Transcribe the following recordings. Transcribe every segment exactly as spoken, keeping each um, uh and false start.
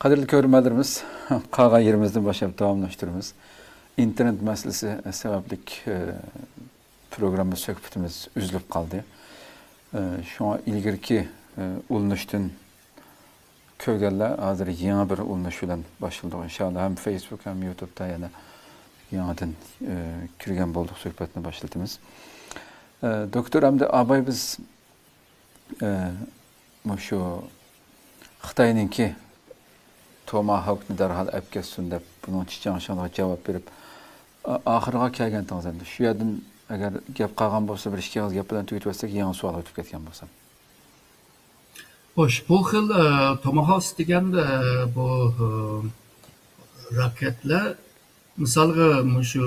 قەدىرلىك كۆرۈرمەنلىرىمىز، قالغان يېرىمىزدىن باشلاپ داۋاملاشتۇرىمىز. ئىنتېرنېت مەسىلىسى سەۋەبلىك، ئە، پروگرامما سۆھبىتىمىز ئۈزۈلۈپ قالدى. ئە، شۇڭا ئىلگىرىكى، ئە، ئۇلىنىشتىن كۆرگەنلەر ھازىر يېڭى بىر ئۇلىنىش بىلەن باشلىدۇق. ئىنشاللا ھەم فېيسبۇك، ھەم يۇتۇبتا يەنە يېڭىدىن، ئە، كىرگەن بولدۇق، سۆھبەتنى باشلىتىمىز. ئە، دوكتور، ئەمدى ئاباي بىز ئە، مۇشۇ خىتاينىڭكى توماھاۋكنى دەرھال ئەپ كەتسۇن دەپ، بۇنىڭ چىچاڭشىڭىغا جاۋاب بېرىپ، ئا-، ئاخىرىغا كەلگەنتىڭىز ئەمدى. شۇ يەردىن ئەگەر گەپ قالغان بولسا، بىر ئىككى ئېغىز گەپ بىلەن تۈگىتىۋەتسەك، يېڭى سوئالغا ئۆتۈپ كەتكەن بولسام. خوش، بۇ خىل، ئە، توماھاۋك دېگەن، ئە، بۇ، ئە، راكېتلار مىسالغا، مۇشۇ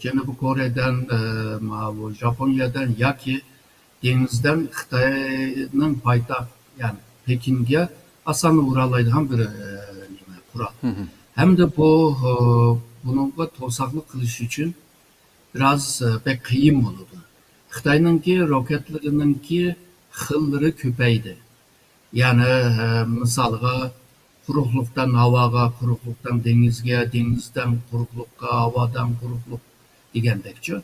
جەنۇبىي كورېيەدىن، ئە، ماۋۇ ژاپونىيەدىن ياكى دېڭىزدىن خىتاينىڭ پايتەخت، يەنى پېكىنگە ئاسانلا ئۇرالايدىغان بىر، ئە، نېمە، قورال. ھەمدە بۇ، ئە، بۇنىڭغا توساقلىق قىلىش ئۈچۈن بىراز، ئە، بەك قىيىن بولىدۇ. خىتاينىڭكى روكېتلىرىنىڭكى خىللىرى كۆپەيدى. يەنى، ئە، مىسالغا، قۇرۇقلۇقتىن ھاۋاغا، قۇرۇقلۇقتىن دېڭىزگە، دېڭىزدىن قۇرۇقلۇققا، ھاۋادىن قۇرۇقلۇق دېگەندەكچۇ.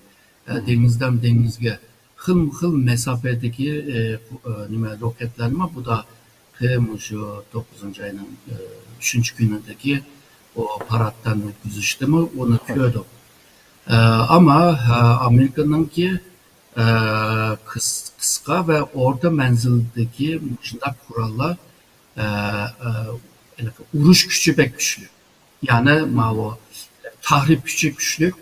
ئە، دېڭىزدىن دېڭىزگە خىلمۇ خىل مەساپىدىكى، ئە، قۇ-، ئە، نېمە، روكېتلارنىمۇ بۇ دا خېلى مۇشۇ توققۇزىنچى ئاينىڭ، ئە، ئۈچىنچى كۈنىدىكى ئۇ پاراتتىن ئۆتكۈزۈشتىمۇ ئۇنى كۆردۇق. ئە، ئەمما، ئە، ئامېرىكىنىڭكى ئە، قىس-، قىسقا ۋە ئورتا مەنزىلدىكى مۇشۇنداق قوراللار، ئە، ئە، ھېلىقى ئۇرۇش كۈچى بەك كۈچلۈك. يەنى ماۋۇ تەخرىب كۈچى كۈچلۈك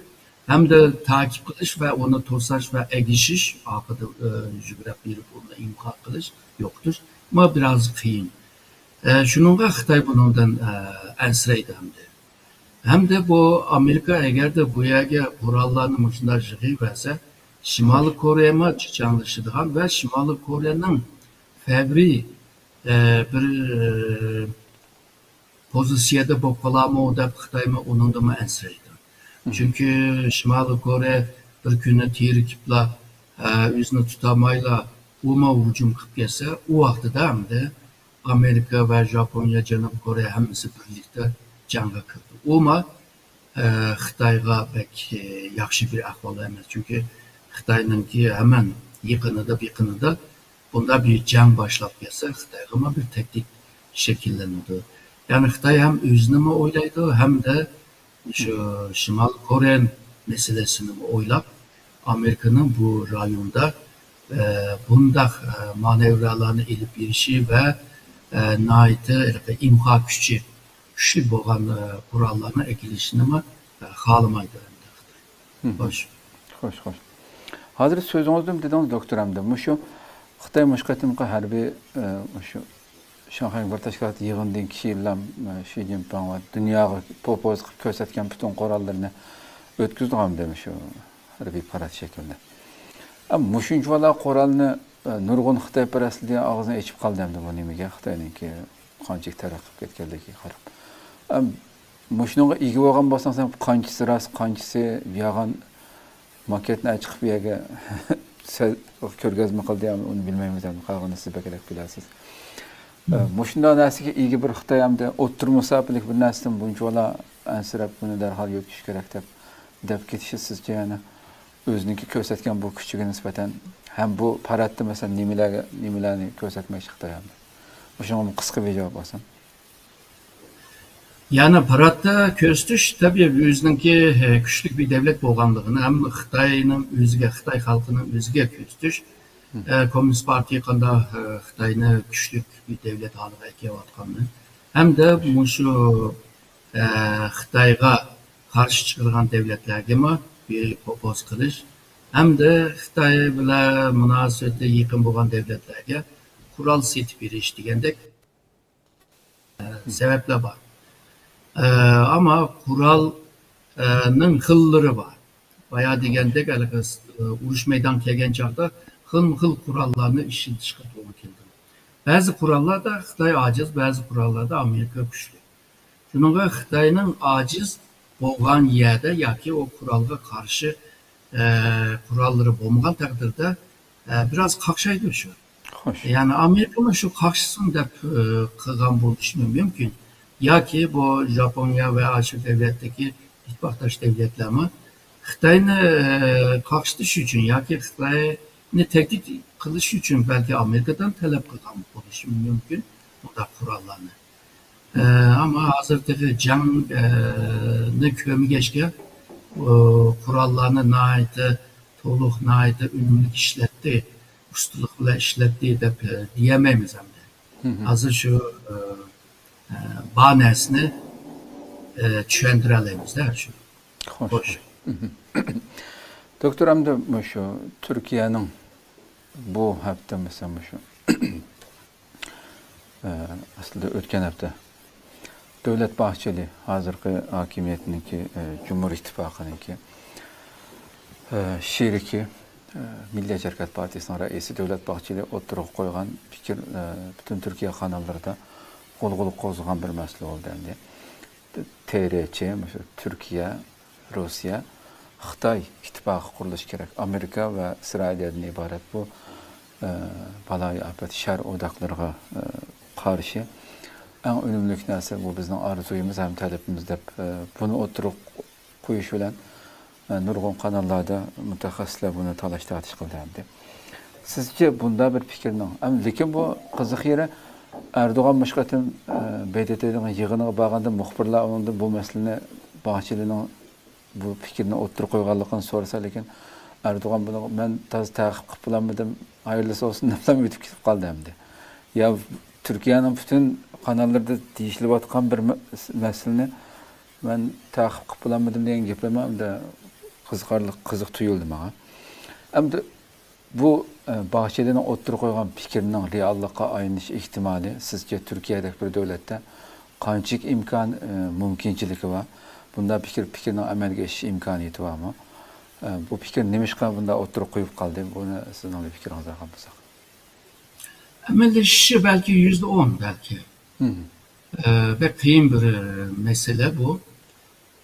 ھەمدە تاقىب قىلىش ۋە ئۇنى توساش ۋە ئەگىشىش، ئارقىدا، ئە، يۈگرەپ بېرىپ ئۇنى ئىمها قىلىش، يوقىتىش، ما بىراز قىيىن. ئە، شۇنىڭغا خىتاي بۇنىڭدىن، ئە، ئەنسىرەيدۇ ھەمدە. ھەمدە بۇ ئامېرىكا ئەگەردە بۇ يەرگە قوراللارنى مۇشۇنداق يىغىۋەرسە، شىمالىي كورېيەمۇ چىچاڭلىشىدىغان ۋە شىمالىي كورېيەنىڭ فەۋرىي، ئە، بىر، ئە، پوزىتسىيەدە بولۇپ قالارمۇ دەپ خىتايمۇ ئۇنىڭدىنمۇ ئەنسىرەيدۇ. چۈنكى شىمالىي كورېيە بىر كۈنى تېرىكىپلا، ئە، ئۆزىنى تۇتالمايلا، ئۇمۇ ھۇجۇم قىلىپ كەتسە، ئۇ ۋاقتىدا ئەمدى ئامېرىكا ۋە ژاپونىيە، جەنۇبىي كورېيە ھەممىسى بىرلىكتە جەڭگە كىرىدۇ. ئۇمۇ، ئە، خىتايغا بەك، ئە، ياخشى بىر ئەھۋال ئەمەس. چۈنكى خىتاينىڭكى ھەمەن يېقىنىدا، يېقىنىدا بۇنداق بىر جەڭ باشلاپ كەتسە، خىتايغىمۇ بىر تەھدىت شەكىللىنىدۇ. يەنى خىتاي ھەم ئۆزىنىمۇ ئويلايدۇ، ھەمدە شۇ شىمالىي كورېيە مەسىلىسىنىمۇ ئويلاپ، ئامېرىكىنىڭ بۇ رايوندا، ئە، بۇنداق، ئە، مانېۋرلارنى ئېلىپ بېرىشى ۋە، ئە، ناھايىتى ھېلىقى ئىمها كۈچى كۈچلۈك بولغان، ئە، قوراللارنى ئەكېلىشىنىمۇ، ئە، خالىمايدۇ ئەمدى خىتاي. خوش. خوش، خوش. ھازىر سۆزىڭىزدىن دېدىڭىز، دوكتور، ئەمدى مۇشۇ خىتاي مۇشۇ قېتىمقى ھەربىي، ئە، مۇشۇ شاڭخەي بىر تەشكىلات يىغىنىدىن كېيىنلا، ئە، شى جىنپىڭ ۋە دۇنياغا پوپوز قىلىپ كۆرسەتكەن پۈتۈن قوراللىرىنى ئۆتكۈزدۇق ئەمدى مۇشۇ ھەربىي پارات شەكلىدە. ئە، مۇشۇنچىۋالا قورالنى، ئە، نۇرغۇن خىتايپەرەسلەر ئاغزىنى ئېچىپ قالدى ئەمدى بۇ نېمىگە، خىتاينىڭكى قانچىلىك تەرەققىي قىلىپ كەتكەنلىكىگە قاراپ. ئە، مۇشۇنىڭغا ئىگە بولغان بولساڭ، سەن قانچىسى راست، قانچىسى يالغان، ماكېتنى ئاچىقىپ بۇ يەرگە سەل كۆرگەزمە قىلدى، ئۇنى بىلمەيمىز، ئەمدى قالغىنىنى سىز بەكرەك بىلەرسىز. ئە، مۇشۇنداق نەرسىگە ئىگە بىر خىتاي ئەمدى ئوتتۇرا مۇساپىلىك بىر نەرسىدىن بۇنچىۋالا ئەنسىرەپ، بۇنى دەرھال يۆتكىشى كېرەك دەپ، دەپ كېتىشى سىزچە يەنە ئۆزىنىڭكى كۆرسەتكەن بۇ كۈچىگە نىسبەتەن ھەم بۇ پاراتتا مەسىلەن نېمىلەرگە، نېمىلەرنى كۆرسەتمەكچى خىتاي ئەمدى؟ مۇشۇنىڭغا قىسقا بىر جاۋاب ئالسام. يەنى پاراتتا كۆرسىتىش، تەبىئىي، ئۆزىنىڭكى، ئە، كۈچلۈك بىر دەۋلەت بولغانلىقىنى ھەم خىتاينىڭ ئۆزىگە، خىتاي خەلقىنىڭ ئۆزىگە كۆرسىتىش. ئە، كوممۇنىست پارتىيە قانداق، ئە، خىتاينى كۈچلۈك بىر دەۋلەت ھالىغا ئەكېلىۋاتقاننى ھەمدە مۇشۇ، ئە، خىتايغا قارشى چىقىدىغان دەۋلەتلەرگىمۇ بىر پوپوز قىلىش ھەمدە خىتاي بىلەن مۇناسىۋىتى يېقىن بولغان دەۋلەتلەرگە قورال سېتىپ بېرىش دېگەندەك سەۋەبلەر بار. ئە، ئەمما قورال، ئە، نىڭ خىللىرى بار. بايا دېگەندەك، ھېلىقى، ئە، ئۇرۇش مەيدانغا كەلگەن چاغدا خىلمۇ خىل قوراللارنى ئىشلىتىشكە توغرا كېلىدۇ. بەزى قوراللاردا خىتاي ئاجىز، بەزى قوراللاردا ئامېرىكا كۈچلۈك. شۇنىڭغا خىتاينىڭ ئاجىز بولغان يەردە ياكى ئۇ قورالغا قارشى، ئە، قوراللىرى بولمىغان تەقدىردە، ئە، بىراز قاقشايدۇ شۇ. خوش. يەنى ئامېرىكىمۇ شۇ قاقشىسۇن دەپ، ئە، قىلغان بولۇشىمۇ مۇمكىن. ياكى بۇ ژاپونىيە ۋە ئاشۇ دەۋلەتتىكى ئىتتىپاقداش دەۋلەتلەرمۇ خىتاينى، ئە، قاقشىتىش ئۈچۈن ياكى خىتاينى تەھدىت قىلىش ئۈچۈن بەلكى ئامېرىكىدىن تەلەپ قىلغان بولۇشى مۇمكىن بۇنداق قوراللارنى. ئە، ئەمما ھازىر تېخى جەڭ، ئە، نى كۆرمىگەچكە، ئۇ قوراللارنى ناھايىتى تولۇق، ناھايىتى ئۈنۈملۈك ئىشلەتتى، ئۇستىلىق بىلەن ئىشلەتتى دەپ، ئە، دېيەلمەيمىز ئەمدى. ھازىر شۇ، ئە، ئە، بار نەرسىنى، ئە، چۈشەندۈرەلەيمىز-دە شۇ. خوش. خوش. دوكتور، ئەمدى مۇشۇ تۈركىيەنىڭ بۇ ھەپتە، مەسىلەن، مۇشۇ ئە، ئەسلىدە ئۆتكەن ھەپتە دۆلەت باھچېلى، ھازىرقى ھاكىمىيەتنىڭكى، ئە، جۇمھۇر ئىتتىپاقىنىڭكى، ئە، شېرىكى، ئە، مىللىي ھەرىكەت پارتىيىسىنىڭ رەئىسى دۆلەت باھچېلى ئوتتۇرىغا قويغان پىكىر، ئە، پۈتۈن تۈركىيە قاناللىرىدا غۇلغۇلا قوزغىغان بىر مەسىلە بولدى ئەمدى. تېرېچې، مۇشۇ تۈركىيە، روسىيە، خىتاي ئىتتىپاقى قۇرۇلۇشى كېرەك. ئامېرىكا ۋە ئىسرائىلىيەدىن ئىبارەت بۇ، ئە، بالايىئاپەت شەر ئوداقلىرىغا، ئە، قارشى ئەڭ ئۈنۈملۈك نەرسە، بۇ بىزنىڭ ئارزۇيىمىز ھەم تەلىپىمىز دەپ، ئە، بۇنى ئوتتۇرىغا قويۇش بىلەن، ئە، نۇرغۇن قاناللاردا مۇتەخەسسىسلەر بۇنى تالاش-تارتىش قىلدى ئەمدى. سىزچە بۇنداق بىر پىكىرنىڭ، ئەم، لېكىن بۇ قىزىق يېرى، ئەردوغان مۇشۇ قېتىم، ئە، ب د ت نىڭ يىغىنىغا بارغاندا مۇخبىرلار ئۇنىڭدىن بۇ مەسىلىنى، باھچېلىنىڭ بۇ پىكىرنى ئوتتۇرىغا قويغانلىقىنى سورىسا، لېكىن ئەردوغان بۇنىڭغا، «مەن تازا تەقىب قىلىپ بولالمىدىم، ھايىرلىسا بولسۇن» دەپلا ئۆتۈپ كېتىپ قالدى ئەمدى. يا تۈركىيەنىڭ پۈتۈن قاناللىرىدا دېيىشىلىۋاتقان بىر مە-، مەسىلىنى مەن تەقىب قىلىپ بولالمىدىم دېگەن گەپلەرمۇ ئەمدى قىزىقارلىق، قىزىق تۇيۇلدى ماڭا. ئەمدى بۇ، ئە، باھچېلىنىڭ ئوتتۇرىغا قويغان پىكرىنىڭ رېئاللىققا ئايلىنىش ئېھتىمالى سىزچە تۈركىيەدەك بىر دۆلەتتە قانچىلىك ئىمكان، ئە، مۇمكىنچىلىكى بار؟ بۇنداق پىكىر، پىكىرنىڭ ئەمەلگە ئېشىش ئىمكانىيىتى بارمۇ؟ ئە، بۇ پىكىر نېمىشقا بۇنداق ئوتتۇرىغا قويۇپ قالدى؟ بۇنى سىزنىڭ بىر پىكرىڭىزنى ئالغان بولساق. ئەمەلىيلىشىشى بەلكى يۈزدە ئون بەلكى. ئە، بەك قىيىن بىر، ئە، مەسىلە بۇ.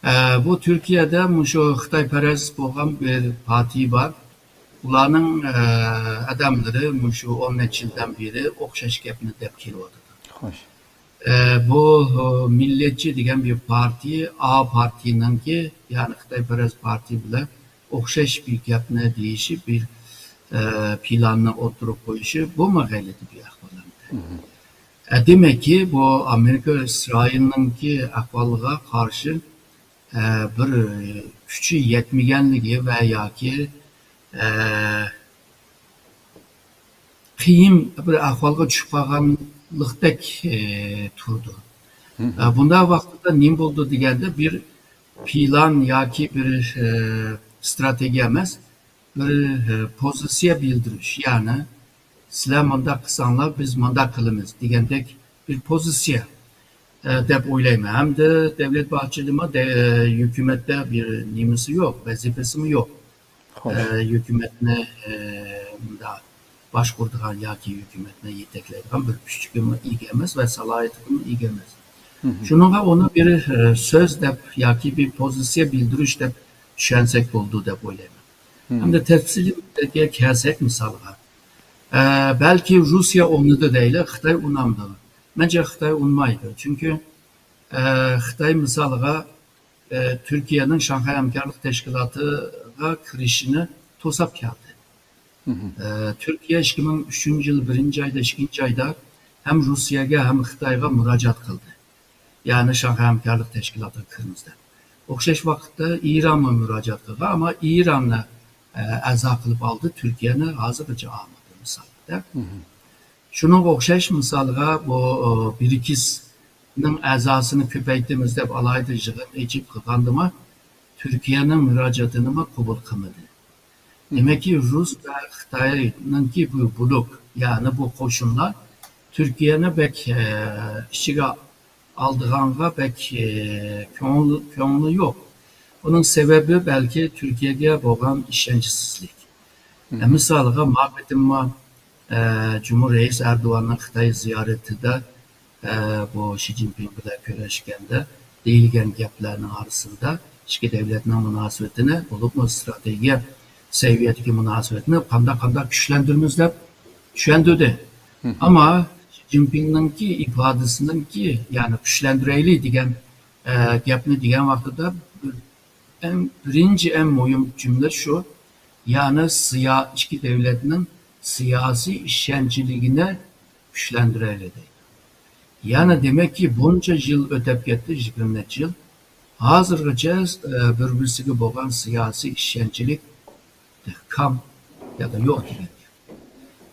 ئە، بۇ تۈركىيەدە مۇشۇ خىتايپەرەس بولغان بىر پارتىيە بار. ئۇلارنىڭ، ئە، ئادەملىرى مۇشۇ ئون نەچچە يىلدىن بېرى ئوخشاش گەپنى دەپ كېلىۋاتىدۇ. خوش. ئە، بۇ، ئۇ، مىللەتچى دېگەن بىر پارتىيە، ئا پارتىيىنىڭكى، يەنى خىتايپەرەس پارتىيە بىلەن ئوخشاش بىر گەپنى دېيىشى، بىر، ئە، پىلاننى ئوتتۇرىغا قويۇشى، بۇمۇ غەلىتە بىر ئەھۋال ئەمدى. ئە، دېمەككى، بۇ ئامېرىكا ئىسرائىلنىڭكى ئەھۋالىغا قارشى، ئە، بىر كۈچى يەتمىگەنلىكى ۋە ياكى، ئە، قىيىن بىر ئەھۋالغا چۈشۈپ قالغانلىقتەك، ئە، تۇرىدۇ. ئە، بۇنداق ۋاقىتتا نېمە بولىدۇ دېگەندە، بىر پىلان ياكى بىر، ئە، ئىستراتېگىيە ئەمەس، بىر، ئە، پوزىتسىيە بىلدۈرۈش، يەنى سىلەر مۇنداق قىلساڭلار، بىز مۇنداق قىلىمىز دېگەندەك بىر پوزىتسىيە، ئە، دەپ ئويلايمەن. ھەمدە دەۋلەت باھچېلىمۇ دە-، ئە، ھۆكۈمەتتە بىر نېمىسى يوق، ۋەزىپىسىمۇ يوق. خوش. ئە، ھۆكۈمەتنى، ئە، مۇنداق باشقۇرىدىغان ياكى ھۆكۈمەتنى يېتەكلەيدىغان بىر كۈچكىمۇ ئىگە ئەمەس ۋە سالاھىيىتىگىمۇ ئىگە ئەمەس. شۇنىڭغا ئۇنى بىر، ئە، سۆز دەپ ياكى بىر پوزىتسىيە بىلدۈرۈش دەپ چۈشەنسەك بولىدۇ دەپ ئويلايمەن. ئەمدى تەپسىلىي مەسىلىگە كەلسەك مىسالغا. ئە، بەلكى روسىيە ئۇنىدى دەيلى، خىتاي ئۇنامدۇ؟ مەنچە خىتاي ئۇنمايدۇ. چۈنكى، ئە، خىتاي مىسالغا، ئە، تۈركىيەنىڭ شاڭخەي ھەمكارلىق تەشكىلاتىغا كىرىشىنى توساپ كەلدى. ئە، تۈركىيە ئىككى مىڭ ئۈچىنچى يىل بىرىنچى ئايدا، ئىككىنچى ئايدا ھەم روسىيەگە، ھەم خىتايغا مۇراجىئەت قىلدى. يەنى شاڭخەي ھەمكارلىق تەشكىلاتىغا كىرىمىز دەپ. ئوخشاش ۋاقىتتا ئىرانمۇ مۇراجىئەت قىلغان، ئەمما ئىراننى، ئە، ئەزا قىلىپ ئالدى، تۈركىيەنى ھازىرغىچە ئالمىدى، مىسالدا. شۇنىڭغا ئوخشاش مىسالغا بۇ، ئۇ، برىكسنىڭ ئەزاسىنى كۆپەيتىمىز دەپ ئالاھىدە يىغىن ئېچىپ قىلغاندىمۇ، تۈركىيەنىڭ مۇراجىئىتىنىمۇ قوبۇل قىلمىدى. دېمەككى، رۇس ۋە خىتاينىڭكى بۇ بلوك، يەنى بۇ قوشۇنلار تۈركىيەنى بەك، ئە، ئىچىگە ئالىدىغانغا بەك، ئە، كۆڭۈل-، كۆڭلى يوق. بۇنىڭ سەۋەبى بەلكى تۈركىيەگە بولغان ئىشەنچسىزلىك. ئە، مىسالغا، ما قېتىممۇ، ئە، جۇمھۇر رەئىس ئەردوغاننىڭ خىتاي زىيارىتىدە، ئە، بۇ شى جىنپىڭ بىلەن كۆرۈشكەندە دېيىلگەن گەپلەرنىڭ ئارىسىدا ئىككى دەۋلەتنىڭ مۇناسىۋىتىنى، بولۇپمۇ ئىستراتېگىيە سەۋىيەدىكى مۇناسىۋەتنى قانداق، قانداق كۈچلەندۈرىمىز دەپ چۈشەندۈردى. ئەمما شى جىنپىڭنىڭكى ئىپادىسىنىڭكى، يەنى كۈچلەندۈرەيلى دېگەن، ئە، گەپنى دېگەن ۋاقتىدا بىر، ئەڭ بىرىنچى، ئەڭ مۇھىم جۈملە شۇ، يەنى سىيا-، ئىككى دۆلەتنىڭ سىياسىي ئىشەنچلىكىنى كۈچلەندۈرەيلى دەيدۇ. يەنى دېمەككى، بۇنچە يىل ئۆتەپ كەتتى، يىگىرمە نەچچە يىل. ھازىرغىچە، ئە، بىر-بىرسىگە بولغان سىياسىي ئىشەنچلىك كام يا دا يوق دېگەن گەپ.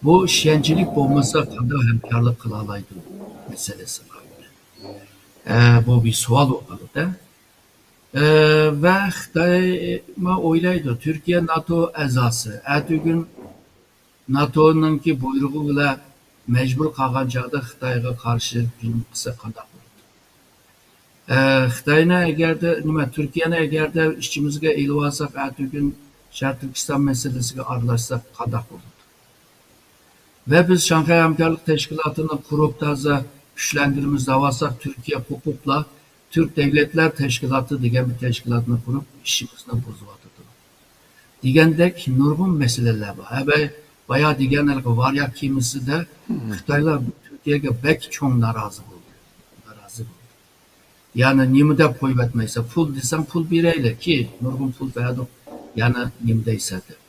بۇ ئىشەنچلىك بولمىسا، قانداق ھەمكارلىق قىلالايدۇ مەسىلىسى بار. ئە، بۇ بىر سوئال بولۇپ قالىدۇ. ئە، ۋە خىتاي، مەن ئويلايدۇ، تۈركىيە ناتو ئەزاسى. ئەتىگۈن ناتونىڭكى بۇيرۇقى بىلەن مەجبۇر قالغان چاغدا خىتايغا قارشى ھۇجۇم قىلسا قانداق بولىدۇ؟ ئە، خىتاينى ئەگەردە، نېمە، تۈركىيەنى ئەگەردە ئىچىمىزگە ئېلىۋالساق، ئەتىگۈن شەرقىي تۈركىستان مەسىلىسىگە ئارىلاشساق قانداق بولىدۇ؟ ۋە بىز شاڭخەي ھەمكارلىق تەشكىلاتىنى قۇرۇپ تازا كۈچلەندۈرىمىز دەۋالساق، تۈركىيە قوپۇپلا تۈرك دۆلەتلەر تەشكىلاتى دېگەن بىر تەشكىلاتنى قۇرۇپ ئىشىمىزنى بۇزۇۋاتىدۇ دېگەندەك نۇرغۇن مەسىلىلەر بار. ھە، بايا دېگەن ھېلىقى ۋارياك كېمىسىدە خىتايلار تۈركىيەگە بەك چوڭ نارازى بولدى. نارازى بولدى. يەنى نېمە دەپ قويۇۋەتمەيسەن؟ پۇل دېسەڭ، پۇل بېرەيلى، كى، نۇرغۇن پۇل بەردۇق. يەنى نېمە دەيسەن دەپ.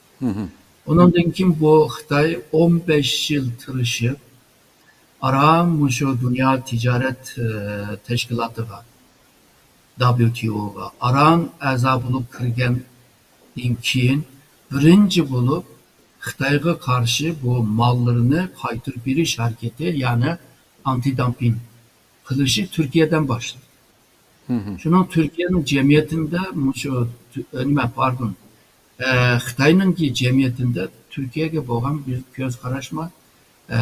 ئۇنىڭدىن كېيىن بۇ خىتاي ئون بەش يىل تىرىشىپ، ئاران مۇشۇ دۇنيا تىجارەت، ئى، تەشكىلاتىغا، دابليۇ تى ئوغا ئاران ئەزا بولۇپ كىرگەندىن كېيىن، بىرىنچى بولۇپ خىتايغا قارشى بۇ ماللىرىنى قايتۇرۇپ بېرىش ھەرىكىتى، يەنى ئانتى دامپىنگ قىلىشى تۈركىيەدىن باشلىدى. شۇنىڭ تۈركىيەنىڭ جەمئىيىتىدە مۇشۇ تۈ-، نېمە، پاردون، ئە، خىتاينىڭكى جەمئىيىتىدە تۈركىيەگە بولغان بىر كۆز قاراشمۇ، ئە،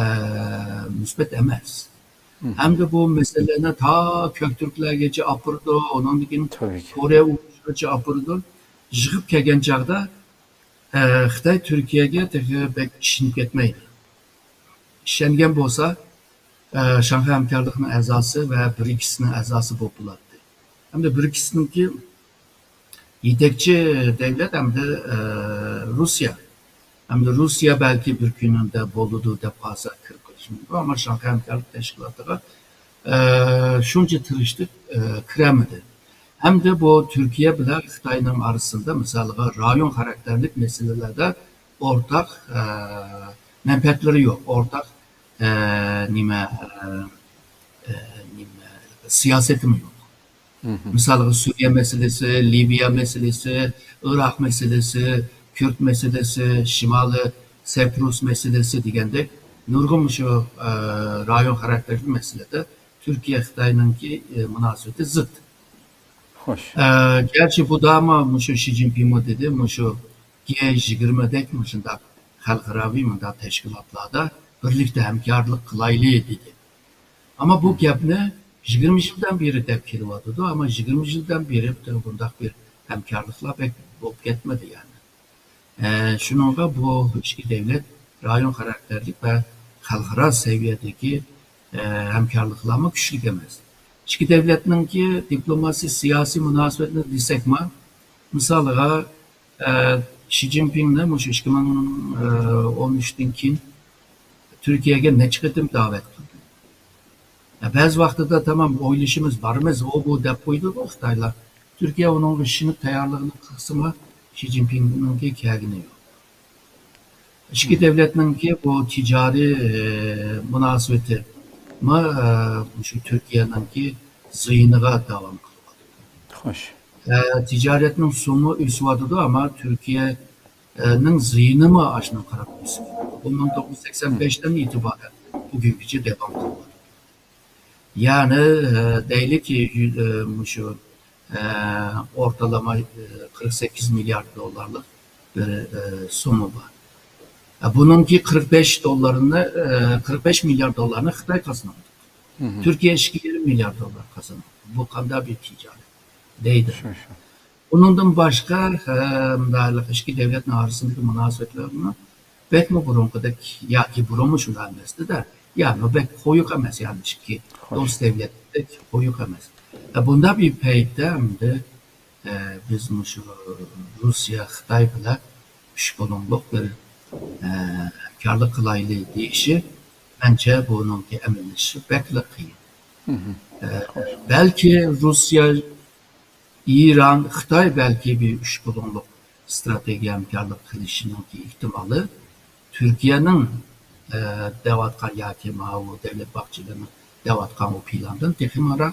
مۇسبەت ئەمەس. ھەمدە بۇ مەسىلىنى تا كۆكتۈركلەرگىچە ئاپىرىدۇ، ئۇنىڭدىن كېيىن كورېيە ئۇيغۇرلىرىغىچە ئاپىرىدۇ. يىغىپ كەلگەن چاغدا، ئە، خىتاي تۈركىيەگە تېخى بەك ئىشىنىپ كەتمەيدۇ. ئىشەنگەن بولسا، ئە، شاڭخەي ھەمكارلىقىنىڭ ئەزاسى ۋە برىكسنىڭ ئەزاسى بولۇپ بولاتتى. ھەمدە برىكسنىڭكى يېتەكچى دۆلەت ھەمدە، ئە، روسىيە. ھەمدە روسىيە بەلكى بىر كۈنىدە بولىدۇ دەپ قالسا كىرىپ قېلىشى مۇمكىن. ئەمما شاڭخەي ھەمكارلىق تەشكىلاتىغا، ئە، شۇنچە تىرىشتى، ئە، كىرەلمىدى. ھەمدە بۇ تۈركىيە بىلەن خىتاينىڭ ئارىسىدا، مىسالىغا، رايون خاراكتېرلىك مەسىلىلەردە ئورتاق، ئە، مەنپەئەتلىرى يوق، ئورتاق، ئە، نېمە، ئە، ئە، نېمە، سىياسىتىمۇ يوق. مىسالغا، سۈرىيە مەسىلىسى، لىۋىيە مەسىلىسى، ئىراق مەسىلىسى، كۈرد مەسىلىسى، شىمالىي سەپرۇس مەسىلىسى دېگەندەك نۇرغۇن مۇشۇ، ئە، رايون خاراكتېرلىك مەسىلىدە تۈركىيە خىتاينىڭكى، ئە، مۇناسىۋىتى زىت. خوش. ئە، گەرچە بۇ داما مۇشۇ شى جىنپىڭمۇ دېدى، مۇشۇ گې يىگىرمە دەك مۇشۇنداق خەلقئاراۋى مۇنداق تەشكىلاتلاردا بىرلىكتە ھەمكارلىق قىلايلى دېدى. ئەمما بۇ گەپنى يىگىرمە يىلدىن بېرى دەپ كېلىۋاتىدۇ، ئەمما يىگىرمە يىلدىن بېرى بۇنداق بىر ھەمكارلىقلار بەك بولۇپ كەتمىدى يەنى. ئە، شۇنىڭغا بۇ ئىككى دۆلەت رايون خاراكتېرلىك ۋە خەلقئارا سەۋىيەدىكى، ئە، ھەمكارلىقلارمۇ كۈچلۈك ئەمەس. ئىككى دۆلەتنىڭكى دىپلوماسىي سىياسىي مۇناسىۋەتنى دېسەكمۇ، مىسالىغا، ئە، شى جىنپىڭنى مۇشۇ ئىككى مىڭ ئون ئۈچتىن كېيىن تۈركىيەگە نەچچە قېتىم دەۋەت قىلدى. ئە، بەزى ۋاقتىدا تامام ئويلىشىمىز، بارىمىز، ئۇ بۇ دەپ قويىدۇغۇ خىتايلار. تۈركىيە ئۇنىڭغا ئىشىنىپ تەييارلىقىنى قىلسىمۇ، شى جىنپىڭنىڭكى كەلگىنى يوق. ئىككى دۆلەتنىڭكى بۇ تىجارىي، ئە، مۇناسىۋىتى مۇ-، ئە، مۇشۇ تۈركىيەنىڭكى زىيىنىغا داۋام قىلىۋاتىدۇ. خوش. ئە، تىجارەتنىڭ سومى ئۆسۈۋاتىدۇ، ئەمما تۈركىيەنىڭ زىيىنىمۇ ئاشۇنىڭغا قاراپ ئۆسۈۋاتىدۇ. بۇ مىڭ توققۇز يۈز سەكسەن بەشتىن ئېتىبارەن بۈگۈنگىچە داۋام قىلىۋاتىدۇ. يەنى، ئە، دەيلىكى، يۈ-، ئە، مۇشۇ، ئە، ئورتىلىما، ئە، قىرىق سەككىز مىليارد دوللارلىق بىر، ئە، سومما بار. ئە، بۇنىڭكى قىرىق بەش دوللارنى، ئە، قىرىق بەش مىليارد دوللارنى خىتاي قازىنىۋاتىدۇ. تۈركىيە ئىككى يېرىم مىليارد دوللار قازانىدۇ. بۇ قانداق بىر تىجارەت؟ دەيدۇ. شۇ، شۇ. ئۇنىڭدىن باشقا، ئە، مۇنداق ئىككى دۆلەتنىڭ ئارىسىدىكى مۇناسىۋەتلەرمۇ بەكمۇ بۇرۇنقىدەك ياكى بۇرۇنمۇ شۇنداق ئەمەستى-دە، يەنى بەك قويۇق ئەمەس، يەنى ئىككى دوست دۆلەتتەك قويۇق ئەمەس. ئە، بۇنداق بىر پەيتتە ئەمدى، ئە، بىز مۇشۇ روسىيە، خىتاي بىلەن ئۈچ بۇلۇڭلۇق بىر، ئە، ھەمكارلىق قىلايلى دېيىشى، مەنچە بۇنىڭكى ئەمەلىيلىشىشى بەكلا قىيىن. ئە، بەلكى روسىيە، ئىران، خىتاي بەلكى بىر ئۈچ بۇلۇڭلۇق ئىستراتېگىيە ھەمكارلىق قىلىشىنىڭكى ئېھتىمالى تۈركىيەنىڭ، ئە، دەۋاتقان ياكى ماۋۇ دەۋلەت باغچىلىرىنىڭ دەۋاتقان بۇ پىلاندىن تېخىمۇ،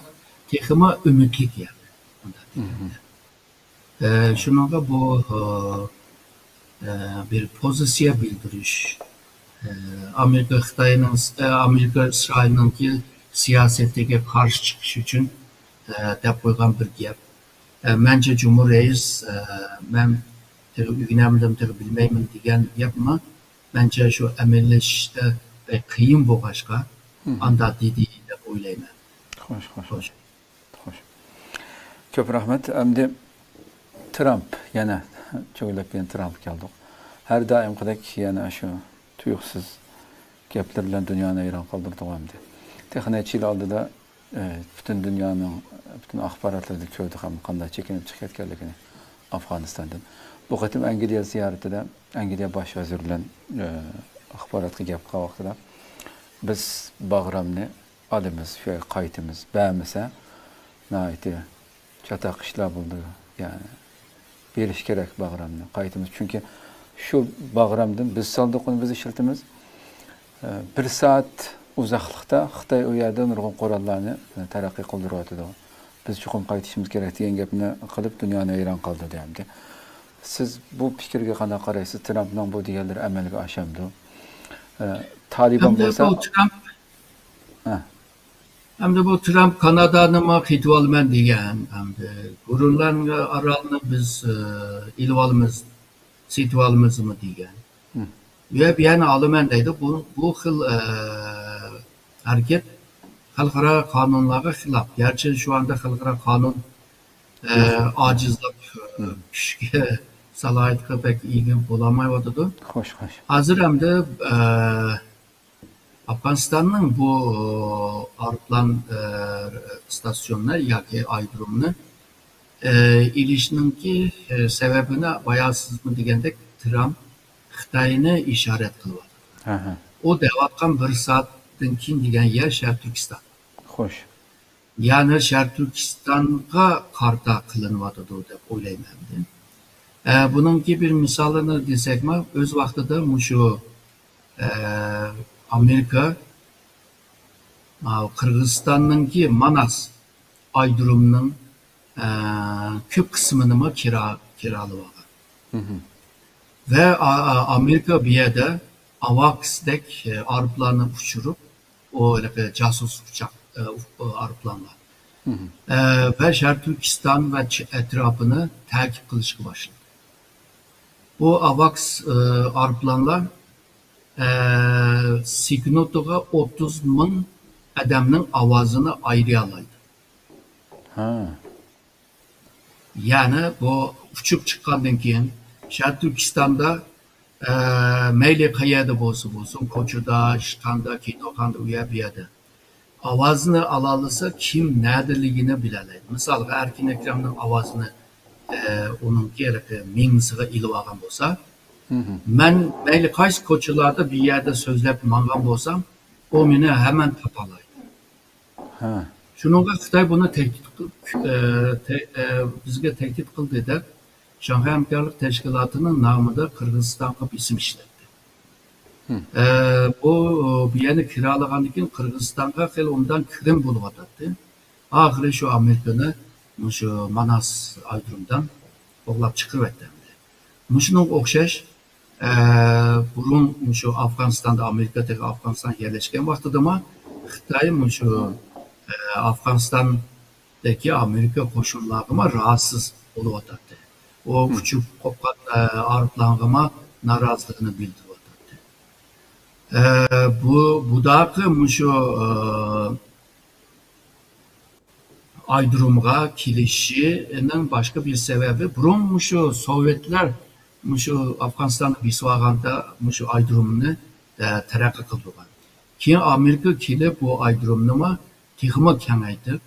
تېخىمۇ ئۈمىدلىك، يەنى. ئە، شۇنىڭغا بۇ، ئە، ئە، بىر پوزىتسىيە بىلدۈرۈش، ئە، ئامېرىكا خىتاينىڭ، ئە، ئامېرىكا ئىسرائىلنىڭكى سىياسىتىگە قارشى چىقىش ئۈچۈن، ئە، دەپ قويغان بىر گەپ. ئە، مەنچە جۇمھۇر رەئىس، ئە، مەن تېخى ئۆگىنەلمىدىم، تېخى بىلمەيمەن دېگەن گەپمۇ مەنچە شۇ ئەمەلىيلىشىشتە بەك قىيىن بولغاچقا، ئانداق دېدى دەپ ئويلايمەن. خوش، خوش. خوش. خوش. كۆپ رەھمەت. ئەمدى ترامپ، يەنە چۆگىلەپ يەنە ترامپقا كەلدۇق. ھەر دائىمقىدەك يەنە شۇ تۇيۇقسىز گەپلىرى بىلەن دۇنيانى ھەيران قالدۇردىغۇ ئەمدى. تېخى نەچچە يىل ئالدىدا، ئە، پۈتۈن دۇنيانىڭ پۈتۈن ئاخباراتلىرىدا كۆردۇق ھەم قانداق چېكىنىپ چىقىپ كەتكەنلىكىنى ئافغانىستاندىن. بۇ قېتىم ئەنگلىيە زىيارىتىدە ئەنگلىيە باش ۋەزىرى بىلەن، ئە، ئاخباراتقا گەپ قىلغان ۋاقتىدا، بىز باغرامنى ئالىمىز، شۇ يەرگە قايتىمىز، بەرمىسە، ناھايىتى چاتاق ئىشلار بولىدۇ. يەنى بېرىش كېرەك باغرامنى، قايتىمىز. چۈنكى شۇ باغرامدىن بىز سالدۇق، ئۇنى بىز ئىشلىتىمىز. ئە، بىر سائەت ئۇزاقلىقتا خىتاي ئۇ يەردە نۇرغۇن قوراللارنى، ئە، تەرەققىي قىلدۇرۇۋاتىدۇ. بىز چوقۇم قايتىشىمىز كېرەك دېگەن گەپنى قىلىپ، دۇنيانى ھەيران قالدۇردى ئەمدى. سىز بۇ پىكىرگە قانداق قارايسىز؟ ترامپنىڭ بۇ دېگەنلىرى ئەمەلگە ئاشامدۇ؟ ئە، تالىبان ئەمدى بولسا بۇ ترامپ ھە. ئەمدى بۇ ترامپ كانادانىمۇ قېتىۋالىمەن دېگەن، ئەمدى گرېنلاند ئارالىنى بىز، ئە، ئېلىۋالىمىز، سېتىۋالىمىزمۇ دېگەن. ھە. يا بۇ يەرنى ئالىمەن دەيدۇ. بۇ، بۇ خىل، ئە، ھەرىكەت خەلقئارا قانۇنلارغا خىلاپ. گەرچە شۇ ئاندا خەلقئارا قانۇن، ئە، ئاجىزلاپ، ئە، كۈچكە، سالاھىيەتكە بەك ئىگە بولالمايۋاتىدۇ. خوش، خوش. ھازىر ئەمدى، ئە، ئافغانىستاننىڭ بۇ ئايروپىلان، ئە، ئىستاسيونىنى ياكى ئايرودرومنى، ئە، ئېلىشنىڭكى، ئە، سەۋەبىنى بايا سىزمۇ دېگەندەك ترامپ خىتاينى ئىشارەت قىلىۋاتىدۇ. ھە، ھە. ئۇ دەۋاتقان بىر سائەتتىن كېيىن دېگەن يەر شەرقىي تۈركىستان. خوش. يەنى شەرقىي تۈركىستانغا قارىتا قىلىنىۋاتىدۇ دەپ ئويلايمەن مەن. ئە، بۇنىڭكى بىر مىسالىنى دېسەكمۇ، ئۆز ۋاقتىدا مۇشۇ، ئە، ئامېرىكا، ئا، قىرغىزىستاننىڭكى ماناس ئايرودرومىنىڭ، ئە، كۆپ قىسمىنىمۇ كىرا-، كىرالىۋالغان. ۋە ئا-، ئا-، ئامېرىكا بۇ يەردە ئاۋاكسدەك، ئە، ئايروپىلاننى ئۇچۇرۇپ، ئۇ ھېلىقى جاسۇس ئۇچاق، ئە، ئۇ-، ئۇ ئايروپىلانلار. ئە، ۋە شەرقىي تۈركىستان ۋە چ-، ئەتراپىنى تەقىب قىلىشقا باشلىدى. بۇ ئاۋاكس، ئە، ئايروپىلانلار، ئە، سېكۇنتىغا ئوتتۇز مىڭ ئادەمنىڭ ئاۋازىنى ئايرىيالايدۇ. ھە. يەنى بۇ ئۇچۇپ چىققاندىن كېيىن شەرقىي تۈركىستاندا، ئە، مەيلى قەيەردە بولسا بولسۇن، كوچىدا، ئىشخانىدا، كىنوخانىدا، ئۇ يەر، بۇ يەردە ئاۋازنى ئالالىسا، كىم نەدىلىكىنى بىلەلەيدۇ. مىسالغا، ئەركىن ئەكرەمنىڭ ئاۋازىنى، ئە، ئۇنىڭكى ھېلىقى مېڭىسىغا ئېلىۋالغان بولسا، مەن مەيلى قايسى كوچىلاردا بىر يەردە سۆزلەپ ماڭغان بولسام، ئۇ مېنى ھەمان تاپالايدۇ. ھە. شۇنىڭغا خىتاي بۇنى تەھدىت قىل-، ئە، تە-، ئە، بىزگە تەھدىت قىلدى دەپ، شاڭخەي ھەمكارلىق تەشكىلاتىنىڭ نامىدا قىرغىزىستانغا بېسىم ئىشلەتتى. ئە، بۇ، بۇ يەرنى كىرالىغاندىن كېيىن قىرغىزىستانغا خېلى ئوبدان كىرىم بولۇۋاتاتتى. ئاخىرى شۇ ئامېرىكىنى مۇشۇ ماناس ئايرودرومدىن قوغلاپ چىقىرىۋەتتى ئەمدى. مۇشۇنىڭغا ئوخشاش، ئە، بۇرۇن مۇشۇ ئافغانىستاندا، ئامېرىكا تېخى ئافغانىستانغا يەرلەشكەن ۋاقتىدىمۇ خىتاي مۇشۇ، ئە، ئافغانىستاندىكى ئامېرىكا قوشۇنلارغىمۇ راھەتسىز بولۇۋاتاتتى. ئۇ ئۇچۇپ قوپقان، ئە، ئايروپىلانغىمۇ نارازىلىقىنى بىلدۈرۈۋاتاتتى. ئە، بۇ، بۇداقى مۇشۇ، ئە، ئايرودرومغا كېلىشىنىڭ باشقا بىر سەۋەبى، بۇرۇن مۇشۇ سوۋېتلار مۇشۇ ئافغانىستاننى بېسىۋالغاندا مۇشۇ ئايرودرومنى، ئە، تەرەققىي قىلدۇرغان. كېيىن ئامېرىكا كېلىپ، بۇ ئايرودرومنىمۇ تېخىمۇ كېڭەيتىپ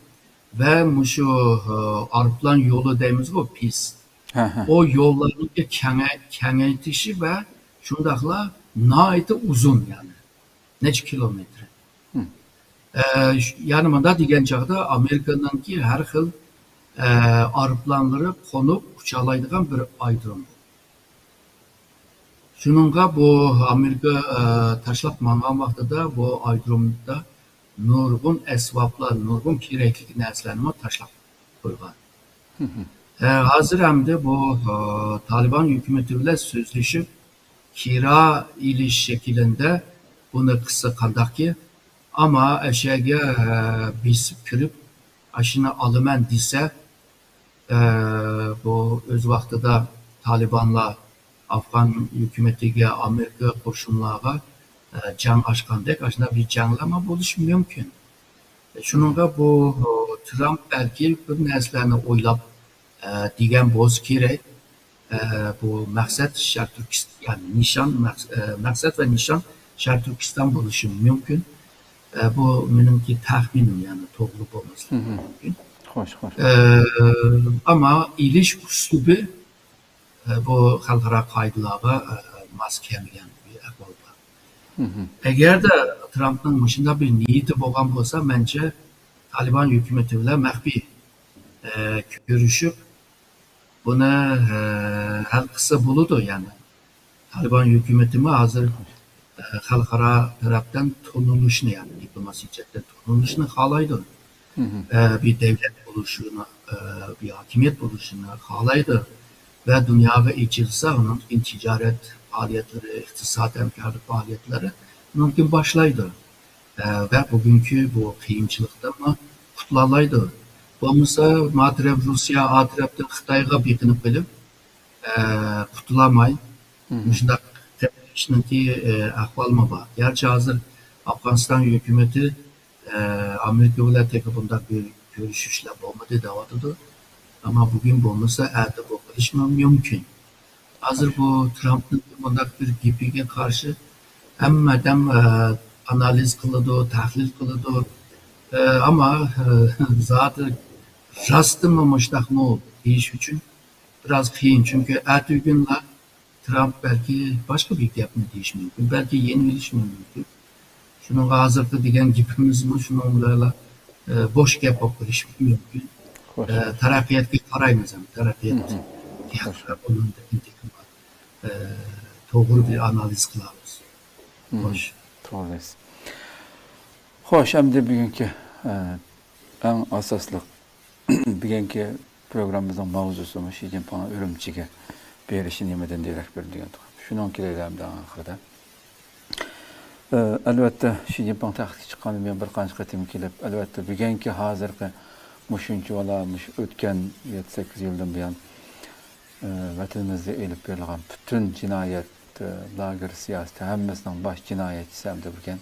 ۋە مۇشۇ، ئە، ئايروپىلان يولى دەيمىزغۇ، پىست. ھە، ھە. ئۇ يوللارنىڭكى كېڭەي-، كېڭەيتىشى ۋە شۇنداقلا ناھايىتى ئۇزۇن، يەنى. نەچچە كىلومېتىر. ئە، ش-، يەنى مۇنداق دېگەن چاغدا ئامېرىكىنىڭكى ھەر خىل، ئە، ئايروپىلانلىرى قونۇپ ئۇچالايدىغان بىر ئايرودروم بۇ. شۇنىڭغا بۇ ئامېرىكا، ئە، تاشلاپ ماڭغان ۋاقتىدا بۇ ئايرودرومدا نۇرغۇن ئەسۋابلار، نۇرغۇن كېرەكلىك نەرسىلەرنىمۇ تاشلاپ قويغان. ئە، ھازىر ئەمدى بۇ، ئە، تالىبان ھۆكۈمىتى بىلەن سۆزلىشىپ، كىرا ئېلىش شەكلىدە بۇنى قىلسا قانداقكى؟ ئەمما ئەشەگە، ئە، بېسىپ كىرىپ، ئاشۇنى ئالىمەن دېسە، ئە، بۇ ئۆز ۋاقتىدا تالىبانلار ئافغان ھۆكۈمىتىگە، ئامېرىكا قوشۇنلارغا، ئە، جەڭ ئاچقاندەك، ئاشۇنداق بىر جەڭلەرمۇ بولۇشى مۇمكىن. شۇنىڭغا بۇ، ئە، ترامپ بەلكى بىر نەرسىلەرنى ئويلاپ، ئە، دېگەن بولسا كېرەك. ئە، بۇ مەقسەت شەرقىي تۈركىستان، يەنى نىشان، مەقس-، ئە، مەقسەت ۋە نىشان شەرقىي تۈركىستان بولۇشى مۇمكىن. ئە، بۇ مېنىڭكى تەخمىنىم، يەنى توغرا بولماسلىقى مۇمكىن. خوش، خوش. ئە، ئەمما ئېلىش ئۇسلۇبى، ئە، بۇ خەلقئارا قائىدىلارغا، ئە، ماس كەلمىگەن بىر ئەھۋال بار. ئەگەردە ترامپنىڭ مۇشۇنداق بىر نىيىتى بولغان بولسا، مەنچە تالىبان ھۆكۈمىتى بىلەن مەخپىي، ئە، كۆرۈشۈپ، بۇنى، ئە، ھەل قىلسا بولىدۇ، يەنى. تالىبان ھۆكۈمىتىمۇ ھازىر، ئە، خەلقئارا تەرەپتىن تونۇلۇشنى، يەنى دىپلوماسىيە جەھەتتىن تونۇلۇشنى خالايدۇ. ئە، بىر دەۋلەت بولۇشىنى، ئە، بىر ھاكىمىيەت بولۇشىنى خالايدۇ. ۋە دۇنياغا ئېچىلسا، ئۇنىڭدىن كېيىن تىجارەت پائالىيەتلىرى، ئىقتىساد ھەمكارلىق پائالىيەتلىرى ئۇنىڭدىن كېيىن باشلايدۇ. ئە، ۋە بۈگۈنكى بۇ قىيىنچىلىقتىنمۇ قۇتۇلالايدۇ. بولمىسا، ما تەرەپ روسىيە، ئا تەرەپتىن خىتايغا بېقىنىپ قېلىپ، ئە، قۇتۇلالماي، مۇشۇنداق قېلىشنىڭكى، ئە، ئەھۋالىمۇ بار. گەرچە ھازىر ئافغانىستان ھۆكۈمىتى، ئە، ئامېرىكا بىلەن تېخى بۇنداق بىر كۆرۈشۈشلەر بولمىدى دەۋاتىدۇ. ئەمما بۈگۈن بولمىسا، ئەتە بولۇپ قېلىشى مۇمكىن. ھازىر بۇ ترامپنىڭ مۇنداق بىر گېپىگە قارشى ھەممە ئادەم، ئە، ئانالىز قىلىدۇ، تەھلىل قىلىدۇ. ئە، ئەمما، ئە، زادى راستتىنمۇ مۇشۇنداقمۇ دېيىش ئۈچۈن بىراز قىيىن. چۈنكى ئەتىگۈنلا ترامپ بەلكى باشقا بىر گەپنى دېيىشى مۇمكىن، بەلكى يېنىۋېلىشى مۇمكىن. شۇنىڭغا ھازىرقى دېگەن گېپىمىزمۇ شۇنىڭ بىلەنلا، ئە، بوش گەپ بولۇپ قېلىشى مۇمكىن. خوش. ئە، تەرەققىياتقا قارايمىز ھەم، تەرەققىيات. خوش. ئۇنىڭدىن كېيىن، ئە، توغرا بىر ئانالىز قىلارمىز. خوش. توغرا دەيسىز. خوش، ئەمدى بۈگۈنكى، ئە، ئەڭ ئاساسلىق بۈگۈنكى پروگراممىمىزنىڭ ماۋزۇسىمۇ شى جىنپىڭنىڭ ئۈرۈمچىگە بېرىشى نېمىدىن دېرەك بېرىدۇ دېگەن توغرا. شۇنىڭغا كېلەيلى ئەمدى ئاخىرىدا. ئە، ئەلۋەتتە، شى جىنپىڭ تەختكە چىققاندىن بۇيان بىر قانچە قېتىم كېلىپ، ئەلۋەتتە، بۈگۈنكى ھازىرقى مۇشۇنچىۋالا، مۇشۇ ئۆتكەن يەتتە سەككىز يىلدىن بۇيان، ئە، ۋەتىنىمىزدە ئېلىپ بېرىلغان پۈتۈن جىنايەت، ئە، لاگېر سىياسىتى ھەممىسىنىڭ باش جىنايەتچىسى ئەمدى بۈگۈن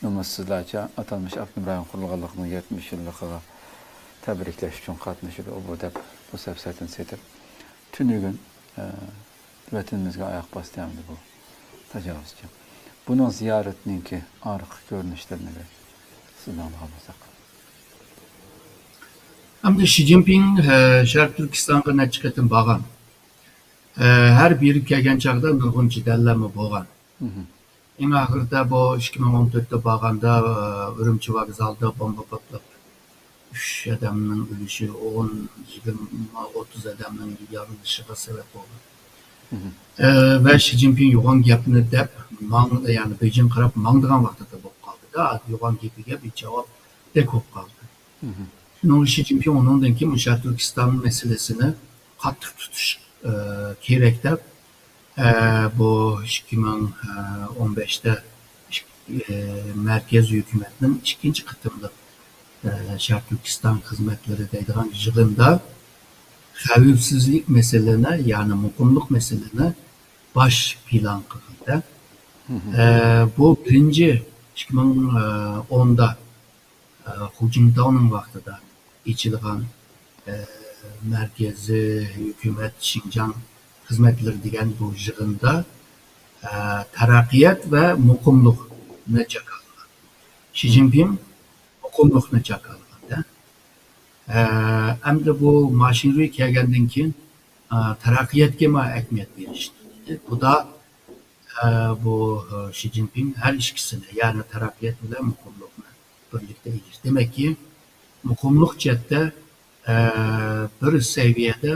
نومۇسسىزلارچە ئاتالمىش ئاپتونوم رايون قۇرۇلغانلىقىنىڭ يەتمىش يىللىقىغا تەبرىكلەش ئۈچۈن قاتنىشىدۇ. ئۇ بۇ دەپ بۇ سەپسەتىنى سېتىپ، تۈنۈگۈن، ئە، ۋەتىنىمىزگە ئاياق باستى ئەمدى بۇ تاجاۋۇزچى. بۇنىڭ زىيارىتىنىڭكى ئارقا كۆرۈنۈشلىرىنى بىر سىزدىن ئاڭلىغان بولساق. ئەمدى شى جىنپىڭ، ئە، شەرقىي تۈركىستانغا نەچچە قېتىم بارغان. ئە، ھەر بېرىپ كەلگەن چاغدا نۇرغۇن جېدەللەرمۇ بولغان. ئەڭ ئاخىرىدا بۇ ئىككى مىڭ ئون تۆتتە بارغاندا، ئە، ئۈرۈمچى ۋوگزالدا بومبا پارتلاپ، ئۈچ ئادەمنىڭ ئۆلۈشى، ئون، يىگىرمە، ئوتتۇز ئادەمنىڭ يارىلىنىشىغا سەۋەب بولغان. ئە، ۋە شى جىنپىڭ يوغان گەپنى دەپ ماڭ-، يەنى بېيجىڭغا قاراپ ماڭىدىغان ۋاقتىدا بولۇپ قالدى-دا، يوغان گېپىگە بىر جاۋابتەك بولۇپ قالدى. شۇنىڭ شى جىنپىڭ ئۇنىڭدىن كېيىن مۇشۇ تۈركىستان مەسىلىسىنى قاتتىق تۇتۇش، ئە، كېرەك دەپ، ئە، بۇ ئىككى مىڭ ئون بەشتە ئىك-، ئە، مەركەزىي ھۆكۈمەتنىڭ ئىككىنچى قېتىملىق، ئە، شەرقىي تۈركىستان خىزمەتلىرى دەيدىغان يىغىندا خەۋپسىزلىك مەسىلىنى، يەنى مۇقىملىق مەسىلىنى باش پىلان قىلغاندا، ئە، بۇ بىرىنچى ئىككى مىڭ ئوندا ئە، خۇ جىنتاۋنىڭ ۋاقتىدا ئېچىلغان، ئە، مەركىزىي ھۆكۈمەت شىنجاڭ خىزمەتلىرى دېگەن بۇ يىغىندا، ئە، تەرەققىيات ۋە مۇقىملىقنى جاكارلىغان. شى جىنپىڭ مۇقىملىقنى جاكارلىغاندا، ئە، ئەمدى بۇ ماشىنرۇي كەلگەندىن كېيىن، ئە، تەرەققىياتقىمۇ ئەھمىيەت بېرىشنى دېدى. بۇ دا، ئە، بۇ، ئە، شى جىنپىڭ ھەر ئىككىسىنى، يەنى تەرەققىيات بىلەن مۇقىملىقنى بىرلىكتە ئىگىلىدى. دېمەككى، مۇقىملىق جەھەتتە، ئە، بىر سەۋىيەدە،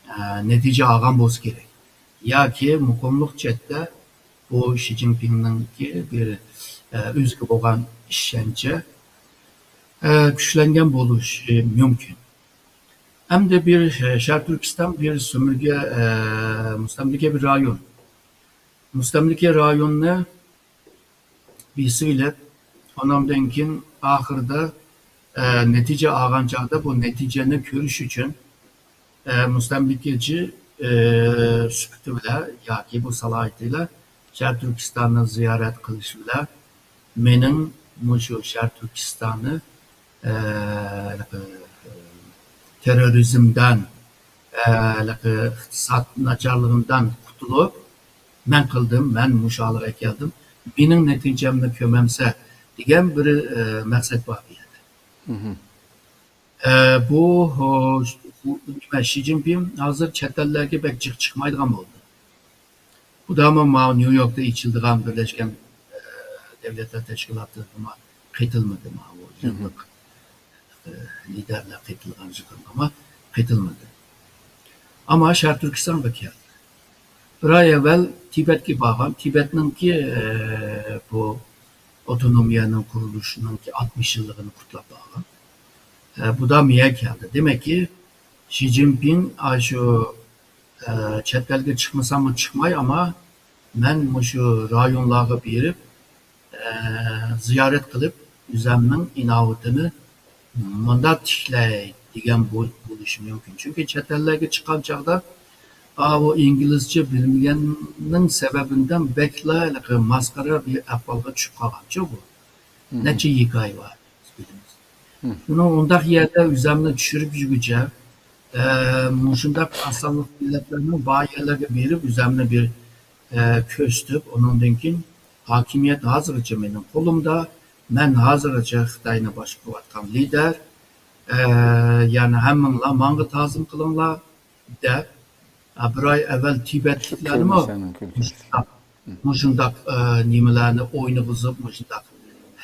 ئە، نەتىجە ئالغان بولسا كېرەك. ياكى مۇقىملىق جەھەتتە بۇ شى جىنپىڭنىڭكى بىر، ئە، ئۆزىگە بولغان ئىشەنچى، ئە، كۈچلەنگەن بولۇشى مۇمكىن. ئەمدى بىر، ئە، شەرقىي تۈركىستان بىر سۆمۈرگە، ئە، مۇستەملىكە بىر رايون. مۇستەملىكە رايوننى بېسىۋېلىپ، ئاناندىن كېيىن ئاخىرىدا، ئە، نەتىجە ئالغان چاغدا بۇ نەتىجىنى كۆرۈش ئۈچۈن، ئە، مۇستەملىكىچى، ئە، سۈپىتى بىلەن ياكى بۇ سالاھىيىتى بىلەن شەرقىي تۈركىستاننى زىيارەت قىلىش بىلەن مېنىڭ مۇشۇ شەرقىي تۈركىستاننى، ئە، تېررورىزمدىن، ئە، ئىقتىساد ناچارلىقىدىن قۇتۇلۇپ، مەن قىلدىم، مەن مۇشۇ ھالغا كەلدىم، مېنىڭ نەتىجەمنى كۆرمەمسە دېگەن بىر، ئە، مەقسەت بار بۇ يەردە. ئە، بۇ، بۇ نېمە، شى جىنپىڭ ھازىر چەت ئەللەرگە بەك جىق چىقمايدىغان بولدى. بۇ دەمۇ ماۋۇ نيۇ يوركتا ئېچىلىدىغان بىرلەشكەن، ئە، دۆلەتلەر تەشكىلاتىغىمۇ قېتىلمىدى، ماۋۇ يىللىق، ئە، لىدەرلەر قېتىلغان يىغىنغىمۇ قېتىلمىدى. ئەمما شەرقىي تۈركىستانغا كەلدى. بىر ئاي ئەۋۋەل تىبەتكە بارغان. تىبەتنىڭكى، ئە، بۇ ئاپتونومىيەنىڭ قۇرۇلۇشىنىڭكى ئاتمىش يىللىقىنى قۇتلاپ بارغان. ئە، بۇ دەمۇ يەنە كەلدى. دېمەككى، شى جىنپىڭ ئاشۇ، ئە، چەت ئەلگە چىقمىساممۇ چىقماي، ئەمما مەن مۇشۇ رايونلارغا بېرىپ، ئە، زىيارەت قىلىپ، ئۆزەمنىڭ ئىناۋىتىنى مۇنداق تىكلەي دېگەن بول-، بولۇشى مۇمكىن. چۈنكى چەت ئەللەرگە چىققان چاغدا، ئاۋۇ ئىنگلىزچە بىلمىگەننىڭ سەۋەبىدىن بەكلا ھېلىقى ماسخىرا بىر ئەھۋالغا چۈشۈپ قالغانچۇ بۇ. نەچچە ھېكايە بار، بىز بىلىمىز. شۇنىڭ ئۇنداق يەردە ئۆزەمنى چۈشۈرۈپ يۈرگۈچە، ئە، مۇشۇنداق ئاز سانلىق مىللەتلەرنىڭ بار يەرلەرگە بېرىپ، ئۆزەمنى بىر، ئە، كۆرسىتىپ، ئۇنىڭدىن كېيىن ھاكىمىيەت ھازىرغىچە مېنىڭ قولۇمدا، مەن ھازىرغىچە خىتاينى باشقۇرۇۋاتقان لىدەر، ئە، يەنى ھەممىڭلار ماڭا تازىم قىلىڭلار، دەپ، ئە، بىر ئاي ئەۋۋەل تىبەتلىكلەرنىمۇ مۇشۇنداق، مۇشۇنداق، ئە، نېمىلەرنى ئوينىغۇزۇپ، مۇشۇنداق،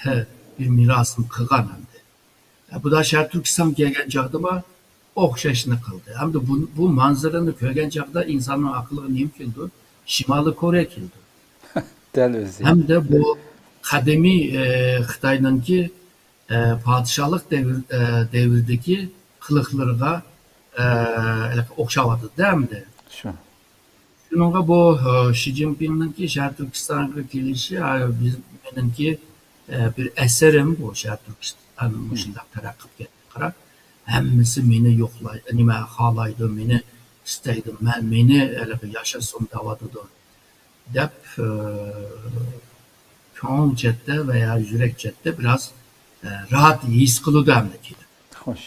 ھە، بىر مېراسىم قىلغان ئەمدى. ئە، بۇ دا شەرقىي تۈركىستانغا كەلگەن چاغدىمۇ ئوخشاشنى قىلدى. ئەمدى بۇ، بۇ مانزىرىنى كۆرگەن چاغدا ئىنساننىڭ ئاقلىغا نېمە كېلىدۇ؟ شىمالىي كورېيە كېلىدۇ. دەل ئۆزى. ھەمدە بۇ قەدىمىي، ئە، خىتاينىڭكى، ئە، پادىشاھلىق دەۋر-، ئە، دەۋرىدىكى قىلىقلىرىغا، ئە، ئوخشاۋاتىدۇ-دە ئەمدى. شۇ. شۇنىڭغا بۇ، ئە، شى جىنپىڭنىڭكى شەرقىي تۈركىستانغا كېلىشى، ئە، بىز، مېنىڭكى، ئە، بىر ئەسىرىم بۇ شەرقىي تۈركىستان مۇشۇنداق تەرەققىي قىلىپ كەتتى. قارا، ھەممىسى مېنى يوقلاي-، نېمە، خالايدۇ، مېنى ئىستەيدۇ، مەن، مېنى ھېلىقى ياشاسۇن دەۋاتىدۇ. دەپ، ئە، كۆڭۈل جەھەتتە ۋە يا يۈرەك جەھەتتە بىراز، ئە، راھەت ھېس قىلىدۇ ئەمدى كېلىپ. خوش.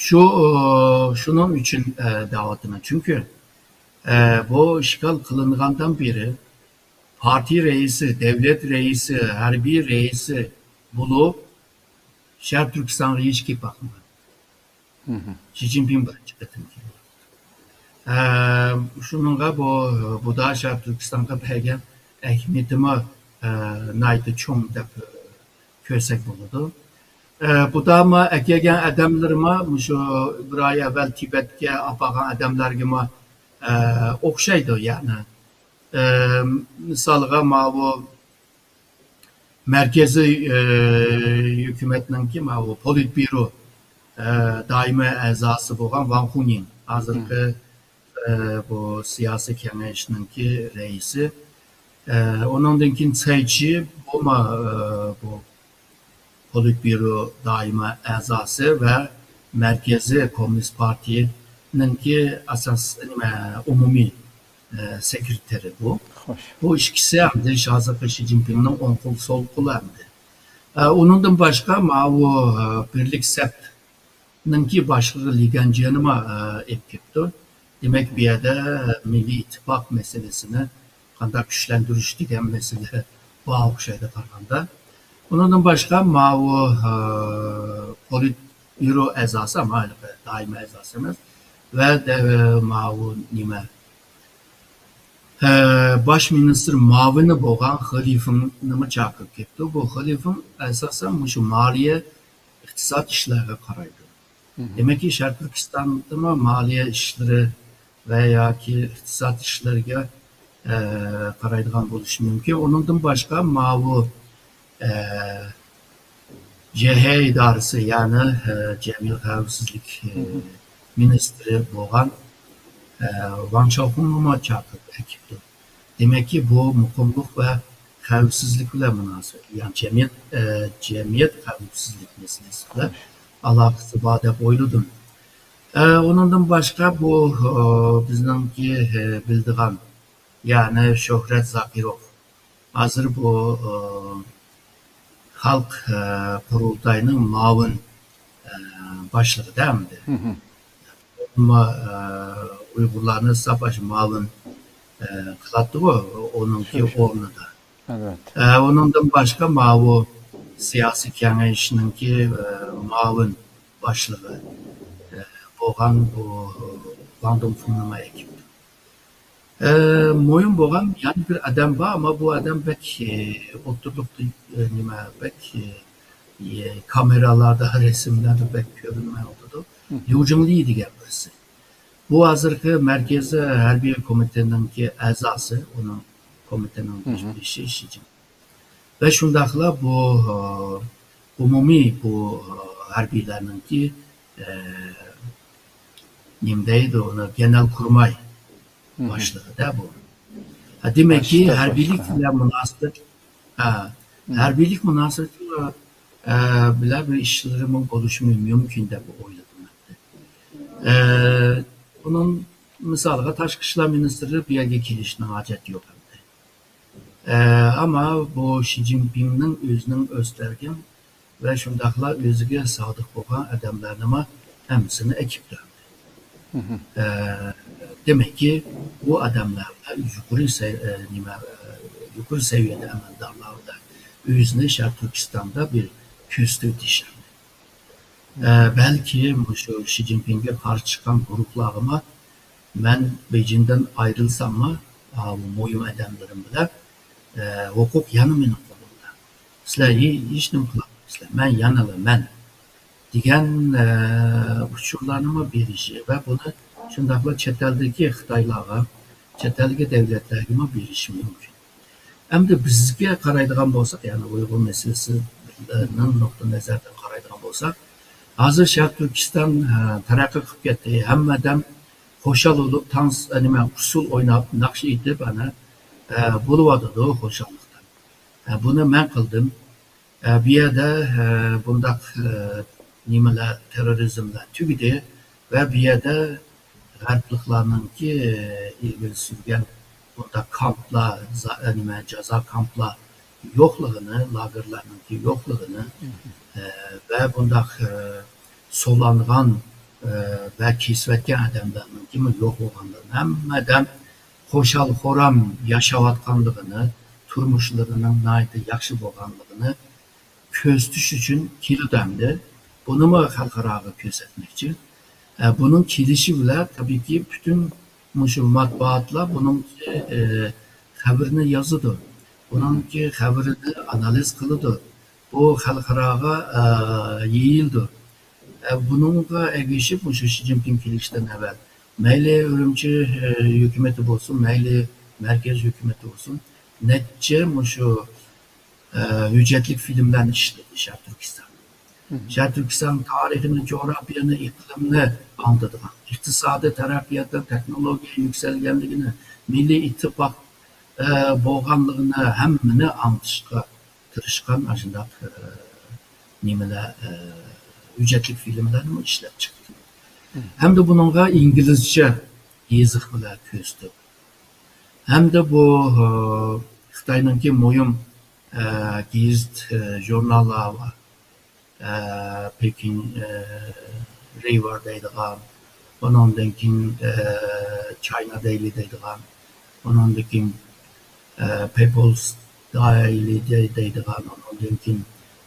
شۇ، ئە، شۇنىڭ ئۈچۈن، ئە، دەۋاتىمەن. چۈنكى، ئە، بۇ ئىشغال قىلىنغاندىن بېرى پارتىيە رەئىسى، دۆلەت رەئىسى، ھەربىي رەئىسى بولۇپ شەرقىي تۈركىستانغا ھېچ كېلىپ باقمىغان. شى جىنپىڭ بىرىنچى قېتىم كېلىۋاتىدۇ. ئە، شۇنىڭغا بۇ، بۇ دا شەرقىي تۈركىستانغا بەرگەن ئەھمىيىتىمۇ، ئە، ناھايىتى چوڭ دەپ كۆرسەك بولىدۇ. ئە، بۇ دامۇ ئەكەلگەن ئادەملىرىمۇ مۇشۇ بىر ئاي ئەۋۋەل تىبەتكە ئاپارغان ئادەملەرگىمۇ، ئە، ئوخشايدۇ يەنى. ئە، مىسالغا ماۋۇ مەركىزىي، ئە، ھۆكۈمەتنىڭكى ماۋۇ پولىتبيۇرو، ئە، دائىمىي ئەزاسى بولغان ۋاڭ خۇنىڭ، ھازىرقى، ئە، بۇ سىياسىي كېڭەشنىڭكى رەئىسى. ئە، ئۇنىڭدىن كېيىن سەي چى بولما، ئە، بۇ پولىتبيۇرو دائىمىي ئەزاسى ۋە مەركىزىي كوممۇنىست پارتىيىنىڭكى ئاساس، نېمە، ئومۇمىي، ئە، سېكرېتارى بۇ. خوش. بۇ ئىككىسى ئەمدى ھازىرقى شى جىنپىڭنىڭ ئوڭ قول، سول قولى ئەمدى. ئە، ئۇنىڭدىن باشقا ماۋۇ، ئە، بىرلىك سەپ نىڭكى باشلىقى لى گەنجيېنىمۇ، ئە، ئېلىپ كېلىپتۇ. دېمەك، بۇ يەردە مىللىي ئىتتىپاق مەسىلىسىنى قانداق كۈچلەندۈرۈش دېگەن مەسىلە بار ئوخشايدۇ قارىغاندا. ئۇنىڭدىن باشقا ماۋۇ، ئە، پولىتبيۇرو ئەزاسى، ئەمما ھېلىقى دائىمىي ئەزاسى ئەمەس. ۋە دە-، ماۋۇ نېمە، باش مىنىستىر مۇئاۋىنى بولغان خېلىفىڭنىمۇ چاقىرىپ كەپتۇ. بۇ خېلىفىڭ ئاساسەن مۇشۇ مالىيە، ئىقتىساد ئىشلارغا قارايدۇ. دېمەككى، شەرقىي تۈركىستاندىمۇ مالىيە ئىشلىرى ۋە ياكى ئىقتىساد ئىشلىرىغا، ئە، قارايدىغان بولۇشى مۇمكىن. ئۇنىڭدىن باشقا ماۋۇ، ئە، جەيھې ئىدارىسى، يەنى، ئە، جەمئىيەت خەۋپسىزلىك، ئە، مىنىستىرى بولغان، ئە، ۋاڭ شاۋخۇننىمۇ چاقىرىپ ئەكىپتۇ. دېمەككى، بۇ مۇقىملىق ۋە خەۋپسىزلىك بىلەن مۇناسىۋەتلىك، يەنى جەمئىيەت، ئە، جەمئىيەت خەۋپسىزلىك مەسىلىسى بىلەن ئالاقىسى بار دەپ ئويلىدىم. ئە، ئۇنىڭدىن باشقا بۇ، ئە، بىزنىڭكى، ئە، بىلىدىغان، يەنى شۆھرەت زاكىروف. ھازىر بۇ، ئە، خەلق، ئە، قۇرۇلتايىنىڭ مۇئاۋىن، ئە، باشلىقى دە ئەمدى. ئەمما، ئە، ئۇيغۇرلارنى ساپ ئاشۇ مۇئاۋىن، ئە، قىلاتتىغۇ، ئۇنىڭكى ئورنىدا. ئە، ئۇنىڭدىن باشقا ماۋۇ سىياسىي كېڭەشنىڭكى، ئە، مۇئاۋىن باشلىقى، ئە، بولغان بۇ ۋاڭ دۇڭفېڭنىمۇ ئەكىپتۇ. ئە، مۇھىم بولغان يەنە بىر ئادەم بار، ئەمما بۇ ئادەم بەك، ئە، ئوتتۇرىلىقتا، ئە، نېمە، بەك، ئە، ئە، كامېرالاردا، رەسىملەردە بەك كۆرۈنمەي ئولتۇرىدۇ. ليۇ جىڭلى دېگەن بىرسى. بۇ ھازىرقى مەركىزىي ھەربىي كومىتېتنىڭكى ئەزاسى، ئۇنىڭ كومىتېتنىڭ بېشى شى جىڭ. ۋە شۇنداقلا بۇ، ئە، ئومۇمىي بۇ، ئە، ھەربىيلەرنىڭكى، ئە، نېمە دەيدۇ، ئۇنى گېنېرال كۇرماي باشلىقى دە بۇ. ھە، دېمەككى، ھەربىيلىك بىلەن مۇناسىۋەت، ھە، ھەربىيلىك مۇناسىۋىتى، ئە، بىلەن بىر ئىشلىرىمۇ بولۇشى مۇمكىن دەپ ئويلىدىم مەن. ئە، ئۇنىڭ مىسالىغا تاشقى ئىشلار مىنىستىرى بۇ يەرگە كېلىشنىڭ ھاجەت يوق ئەمدى. ئە، ئەمما بۇ شى جىنپىڭنىڭ ئۆزىنىڭ ئۆستۈرگەن ۋە شۇنداقلا ئۆزىگە سادىق بولغان ئادەملەرنىمۇ ھەممىسىنى ئەكىپتۇ. ئە، دېمەككى، بۇ ئادەملەر بىلەن يۇقىرى سەي-، ئە، نېمە، ئە، يۇقىرى سەۋىيەدە ئەمەلدارلار بىلەن ئۆزىنى شەرقىي تۈركىستاندا بىر كۆرسىتىۋېتىش. ئە، بەلكى مۇشۇ شى جىنپىڭگە قارشى چىققان گۇرۇھلارغىمۇ مەن بېيجىڭدىن ئايرىلساممۇ، ئاۋۇ مۇھىم ئادەملىرىم بىلەن، ئە، ھوقۇق يەنە مېنىڭ قولۇمدا. سىلەر ھې-، ھېچنېمە قىلالمايسىلەر. مەن يەنىلا مەن دېگەن، ئە، ئۇچۇرلارنىمۇ بېرىشى ۋە بۇنى شۇنداقلا چەت ئەلدىكى خىتايلارغا، چەت ئەلدىكى دۆلەتلەرگىمۇ بېرىشى مۇمكىن. ئەمدى بىزگە قارايدىغان بولساق، يەنى ئۇيغۇر مەسىلىسىنىڭ نۇقتىئى نەزەردىن قارايدىغان بولساق، ھازىر شەرقىي تۈركىستان، ئە، تەرەققىي قىلىپ كەتتى. ھەممە ئادەم خۇشال بولۇپ، تانس-، ئە، نېمە، ئۇسسۇل ئويناپ، ناخشا ئېيتىپ، ئەنە، ئە، بولۇۋاتىدۇ خۇشاللىقتىن. ئە، بۇنى مەن قىلدىم. ئە، بۇ يەردە، ئە، بۇنداق، ئە، نېمىلەر، تېررورىزملار تۈگىدى ۋە بۇ يەردە غەربلىكلارنىڭكى، ئە، ئىلگىرى سۈرگەن بۇنداق كامپلار، زا-، ئە، نېمە، جازا كامپلار يوقلۇقىنى، لاگېرلارنىڭكى يوقلۇقىنى، ئە، ۋە بۇنداق، ئە، سولانغان، ئە، ۋە كېسىۋەتكەن ئادەملەرنىڭكىمۇ يوق بولغانلىقىنى، ھەممە ئادەم خۇشال-خۇرام ياشاۋاتقانلىقىنى، تۇرمۇشلىرىنىڭ ناھايىتى ياخشى بولغانلىقىنى كۆرسىتىش ئۈچۈن كېلىدۇ ئەمدى. بۇنىمۇ خەلقئاراغا كۆرسەتمەكچى. ئە، بۇنىڭ كېلىشى بىلەن، تەبىئىيكى، پۈتۈن مۇشۇ مەتبۇئاتلار بۇنىڭكى، ئە، خەۋىرىنى يازىدۇ. بۇنىڭكى خەۋىرىنى ئانالىز قىلىدۇ. بۇ خەلقئاراغا، ئە، يېيىلىدۇ. ئە، بۇنىڭغا ئەگىشىپ، مۇشۇ شى جىنپىڭ كېلىشتىن ئەۋۋەل، مەيلى ئۈرۈمچى، ئە، ھۆكۈمىتى بولسۇن، مەيلى مەركەز ھۆكۈمىتى بولسۇن، نەچچە مۇشۇ، ئە، ھۆججەتلىك فىلىملارنى ئىشلىدى شەرقىي تۈركىستان. شەرقىي تۈركىستان تارىخىنى، جۇغراپىيەنى، ئىقلىمنى ئاڭلىتىدىغان، ئىقتىسادىي تەرەققىياتتا تېخنولوگىيە يۈكسەلگەنلىكىنى، مىللىي ئىتتىپاق، ئە، بولغانلىقىنى ھەممىنى ئاڭلىتىشقا تىرىشقان ئاشۇنداق، ئە، نېمىلەر، ئە، ھۆججەتلىك فىلىملەرنىمۇ ئىشلەپ چىقتى. ھەمدە بۇنىڭغا ئىنگلىزچە يېزىق بىلەن كۆرسىتىپ، ھەمدە بۇ، ئە، خىتاينىڭكى مۇھىم، ئە، گېزىت، ئە، ژۇرناللار بار. ئە، پېكىن، ئە، رېۋار دەيدىغان، ئۇنىڭدىن كېيىن، ئە، چاينا دەيلى دەيدىغان، ئۇنىڭدىن كېيىن، ئە، پېپلز دەيلى دەي-، دەيدىغان، ئۇنىڭدىن كېيىن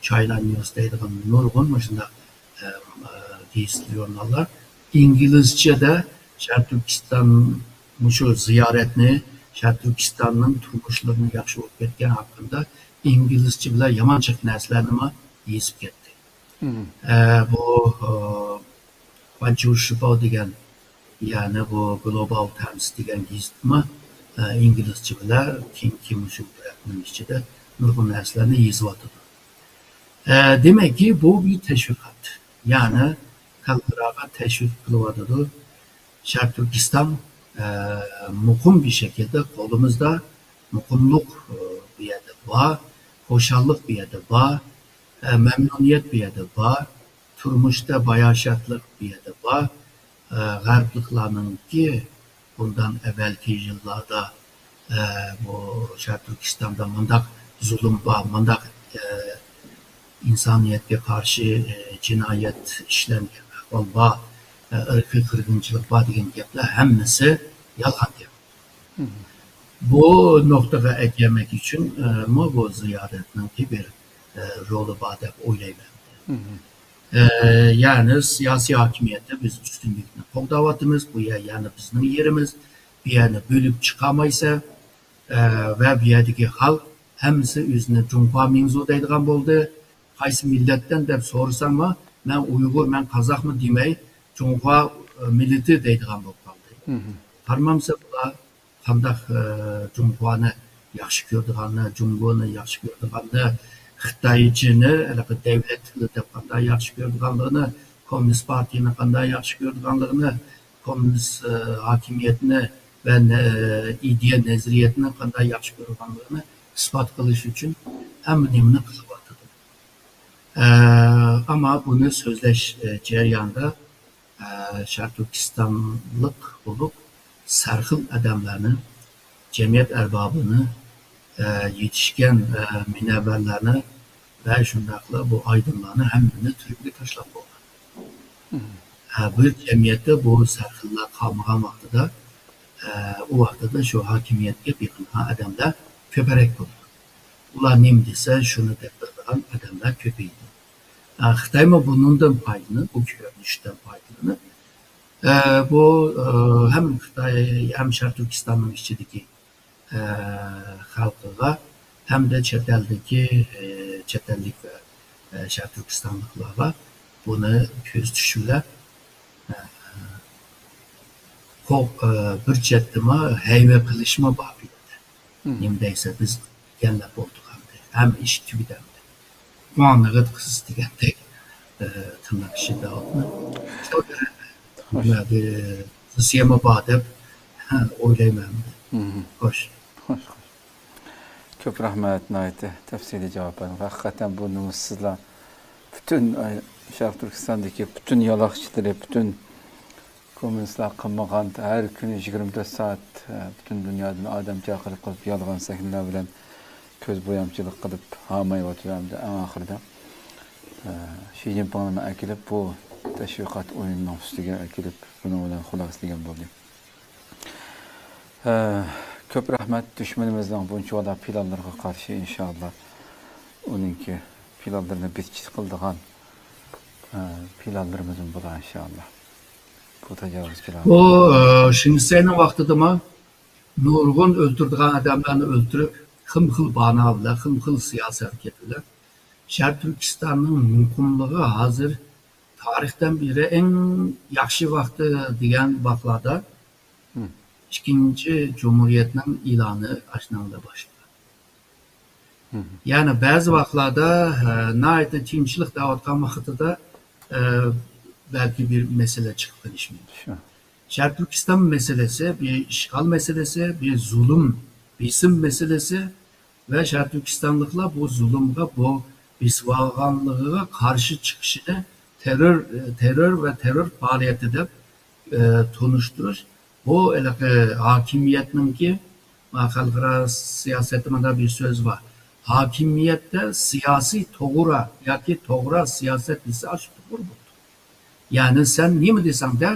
چاينا نيۇز دەيدىغان نۇرغۇن مۇشۇنداق، ئە، ئە، گېزىت ژۇرناللار ئىنگلىزچەدە شەرقىي تۈركىستان مۇشۇ زىيارەتنى شەرقىي تۈركىستاننىڭ تۇرمۇشلىرىنىڭ ياخشى بولۇپ كەتكەن ھەققىدە ئىنگلىزچە بىلەن يامان جىق نەرسىلەرنىمۇ يېزىپ كەتتى. ئە، بۇ، ئە، خۇەنچۇ شىباۋ دېگەن، يەنى بۇ گلوبال تەمسىل دېگەن گېزىتمۇ، ئە، ئىنگلىزچە بىلەن كېيىن، كېيىن مۇشۇ بىر ھەپتىنىڭ ئىچىدە نۇرغۇن نەرسىلەرنى يېزىۋاتىدۇ. ئە، دېمەككى، بۇ بىر تەشۋىقات. يەنى خەلقئاراغا تەشۋىق قىلىۋاتىدۇ. شەرقىي تۈركىستان، ئە، مۇقىم بىر شەكىلدە قولىمىزدا، مۇقىملىق، ئە، بۇ يەردە بار، خۇشاللىق بۇ يەردە بار، ئە، مەمنۇنىيەت بۇ يەردە بار، تۇرمۇشتا باياشاتلىق بۇ يەردە بار. ئە، غەربلىكلارنىڭكى بۇندىن ئەۋۋەلكى يىللاردا، ئە، بۇ شەرقىي تۈركىستاندا مۇنداق زۇلۇم بار، مۇنداق، ئە، ئىنسانىيەتكە قارشى، ئە، جىنايەت ئىشلەنگەن ئەھۋال بار، ئە، ئىرقىي قىرغىنچىلىق بار دېگەن گەپلەر ھەممىسى يالغان گەپ. بۇ نۇقتىغا ئەكەلمەك ئۈچۈن، ئە، مۇ بۇ زىيارەتنىڭكى بىر، ئە، رولى بار دەپ ئويلايمەن. ئە، يەنى سىياسىي ھاكىمىيەتتە بىز ئۈستۈنلۈكنى قوغداۋاتىمىز. بۇ يەر يەنە بىزنىڭ يېرىمىز. بۇ يەرنى بۆلۈپ چىقالمايسەن. ئە، ۋە بۇ يەردىكى خەلق ھەممىسى ئۆزىنى جۇڭخۇا مىڭزۇ دەيدىغان بولدى. قايسى مىللەتتىن دەپ سورىساڭمۇ، مەن ئۇيغۇر، مەن قازاقمۇ دېمەي، جۇڭخۇا، ئە، مىللىتى دەيدىغان بولۇپ قالدى. قارىمامسا بۇلار قانداق، ئە، جۇڭخۇانى ياخشى كۆرىدىغاننى، جۇڭگونى ياخشى كۆرىدىغاننى، خىتايچىنى ھېلىقى دەۋلەت تىلى دەپ قانداق ياخشى كۆرىدىغانلىقىنى، كوممۇنىست پارتىيىنى قانداق ياخشى كۆرىدىغانلىقىنى، كوممۇنىست، ئە، ھاكىمىيەتنى ۋە نە-، ئىدىيە نەزەرىيەتنى قانداق ياخشى كۆرىدىغانلىقىنى ئىسپات قىلىش ئۈچۈن ھەممە نېمىنى قىلىۋاتىدۇ. ئە، ئەمما بۇنى سۆزلەش، ئە، جەريانىدا، ئە، شەرقىي تۈركىستانلىق بولۇپ، سەرخىل ئادەملەرنى، جەمئىيەت ئەربابىنى، ئە، يېتىشكەن، ئە، مۇنەۋۋەرلەرنى ۋە شۇنداقلا بۇ ئايدىڭلارنى ھەممىنى تۈرمىگە تاشلاپ بولغان. ئە، بىر جەمئىيەتتە بۇ سەرخىللار قالمىغان ۋاقتىدا، ئە، ئۇ ۋاقتىدا شۇ ھاكىمىيەتكە بېقىنغان ئادەملەر كۆپرەك بولىدۇ. ئۇلار نېمە دېسە، شۇنى دەپ بېقىدىغان ئادەملەر كۆپىيىدۇ. ئە، خىتايمۇ بۇنىڭدىن پايدىلىنىپ، بۇ كۆرۈنۈشتىن پايدىلىنىپ، ئە، بۇ، ئە، ھەم خىتاي، ھەم شەرقىي تۈركىستاننىڭ ئىچىدىكى، ئە، خەلقىگە ھەمدە چەت ئەلدىكى، ئە، چەت ئەللىك ۋە، ئە، شەرقىي تۈركىستانلىقلارغا بۇنى كۆزىتىش بىلەن، ئە، قو-، ئە، بىر چەتتىمۇ ھەيۋە قىلىشمۇ بار بۇ يەردە. نېمە دەيسە، بىز ئىگىلەپ بولدۇق ئەمدى. ھەممە ئىش تۈگىدى ئەمدى. قۇۋانىغىت قىز دېگەندەك، ئە، تىرناق ئىچىدە ئالدىن. شۇ بىر، نېمە، بىر زىسىيەمۇ بار دەپ، ھە، ئويلايمەن ئەمدى. خوش. خوش، خوش. كۆپ رەھمەت، ناھايىتى تەپسىلىي جاۋاب بەردىڭىز. ھەقىقەتەن بۇ نومۇسسىزلار پۈتۈن، ئاي، شەرقىي تۈركىستاندىكى پۈتۈن يالاقچىلىرى، پۈتۈن كوممۇنىستلار قىلمىغان، ھەر كۈنى يىگىرمە تۆت سائەت، ئە، پۈتۈن دۇنيادىن ئادەم چاقىرىپ قىلىپ، يالغان سەھنىلەر بىلەن كۆز بويامچىلىق قىلىپ ھامايۋاتىدۇ. ئەمدى ئەڭ ئاخىرىدا، ئە، شى جىنپىڭنى ئەكېلىپ، بۇ تەشۋىقات ئويۇنىنىڭ ئۈستىگە ئەكېلىپ، بۇنىڭ بىلەن خۇلاسىلىگەن بولدى. ئە، كۆپ رەھمەت. دۈشمىنىمىزنىڭ بۇنچىۋالا پىلانلىرىغا قارشى، ئىنشائاللا، ئۇنىڭكى پىلانلىرىنى بىتچىت قىلىدىغان، ئە، پىلانلىرىمىزمۇ بولار، ئىنشائاللا. بۇ تاجاۋۇزچىلار. بۇ، ئە، شېڭ شىسەينىڭ ۋاقتىدىمۇ نۇرغۇن ئۆلتۈرىدىغان ئادەملەرنى ئۆلتۈرۈپ، خىلمۇ خىل بانا بىلەن، خىلمۇ خىل سىياسىي ھەرىكەت بىلەن شەرقىي تۈركىستاننىڭ مۇقىملىقى ھازىر تارىختىن بېرى ئەڭ ياخشى ۋاقتى دېگەن ۋاقىتلاردا ئىككىنچى جۇمھۇرىيەتنىڭ ئېلانى ئاشۇنىڭدا باشلىنغان. يەنى بەزى ۋاقىتلاردا، ئە، ناھايىتى تىنچلىق دەۋاتقان ۋاقتىدا، ئە، بەلكى بىر مەسىلە چىقىپ قېلىشى مۇمكىن. شۇ. شەرقىي تۈركىستان مەسىلىسى بىر ئىشغال مەسىلىسى، بىر زۇلۇم، بېسىم مەسىلىسى ۋە شەرقىي تۈركىستانلىقلار بۇ زۇلۇمغا، بۇ بېسىۋالغانلىقىغا قارشى چىقىشىنى تېررور، تېررور ۋە تېررور پائالىيىتى دەپ، ئە، تونۇشتۇرۇش. بۇ ھېلىقى ھاكىمىيەتنىڭكى، ما، خەلقئارا سىياسەتتە مۇنداق بىر سۆز بار. ھاكىمىيەتتە سىياسىي توغرا ياكى توغرا سىياسەت دېسە، ئاشۇ توغرا بولىدۇ. يەنى سەن نېمە دېسەڭ دە،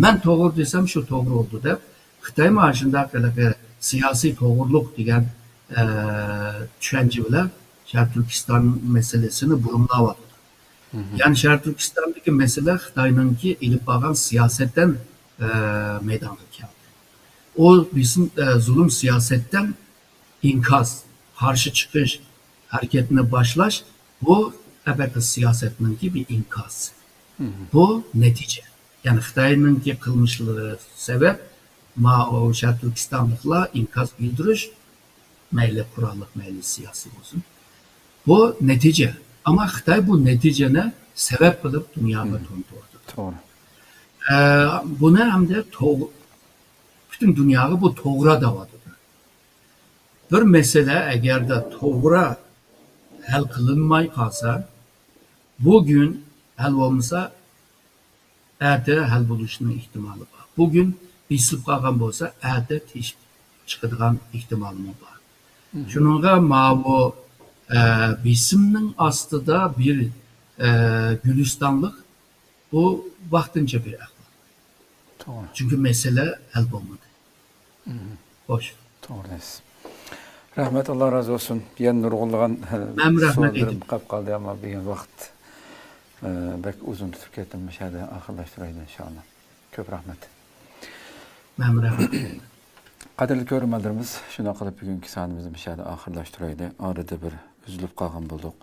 مەن توغرا دېسەم، شۇ توغرا بولىدۇ دەپ، خىتايمۇ ئاشۇنداق ھېلىقى سىياسىي توغرىلىق دېگەن، ئە، چۈشەنچە بىلەن شەرقىي تۈركىستان مەسىلىسىنى بۇرمىلاۋاتىدۇ. يەنى شەرقىي تۈركىستاندىكى مەسىلە خىتاينىڭكى ئېلىپ بارغان سىياسەتتىن، ئە، مەيدانغا كەلدى. ئۇ بىزنىڭ، ئە، زۇلۇم سىياسەتتىن ئىنكاس، قارشى چىقىش ھەرىكەتنى باشلاش، بۇ ئەبەقە سىياسەتنىڭكى بىر ئىنكاسى. بۇ نەتىجە. يەنى خىتاينىڭكى قىلمىشلىرى سەۋەب، ما-، ئۇ شەرقىي تۈركىستانلىقلار ئىنكاس بىلدۈرۈش، مەيلى قوراللىق، مەيلى سىياسىي بولسۇن. بۇ نەتىجە. ئەمما خىتاي بۇ نەتىجىنى سەۋەب قىلىپ دۇنياغا تونۇتۇۋاتىدۇ. توغرا. ئە، بۇنى ھەمدە توغ-، پۈتۈن دۇنياغا بۇ توغرا دەۋاتىدۇ. بىر مەسىلە ئەگەردە توغرا ھەل قىلىنماي قالسا، بۈگۈن ھەل بولمىسا، ئەتە ھەل بولۇشنىڭ ئېھتىمالى بار. بۈگۈن بېسىلىپ قالغان بولسا، ئەتە تېشىپ چىقىدىغان ئېھتىمالىمۇ بار. شۇنىڭغا ماۋۇ، ئە، بېسىمنىڭ ئاستىدا بىر، ئە، گۈلىستانلىق، بۇ ۋاقتىنچە بىر ئەھۋال. توغرا. چۈنكى مەسىلە ھەل بولمىدى. خوش. توغرا دەيسىز. رەھمەت، ئاللا رازى بولسۇن. يەنە نۇرغۇنلىغان، ئە، مەن رەھمەت سوئاللىرىم ئېيتىمەن. قاپ قالدى، ئەمما بۈگۈن ۋاقىت، ئە، بەك ئۇزۇن تۇتۇپ كەتتىم. مۇشۇ يەردە ئاخىرلاشتۇرايلى، ئىنشائاللا. كۆپ رەھمەت. مەن رەھمەت. قەدىرلىك كۆرۈرمەنلىرىمىز، شۇنداق قىلىپ بۈگۈنكى سانىمىزنى مۇشۇ يەردە ئاخىرلاشتۇرايلى. ئارىدا بىر ئۈزۈلۈپ قالغان بولدۇق.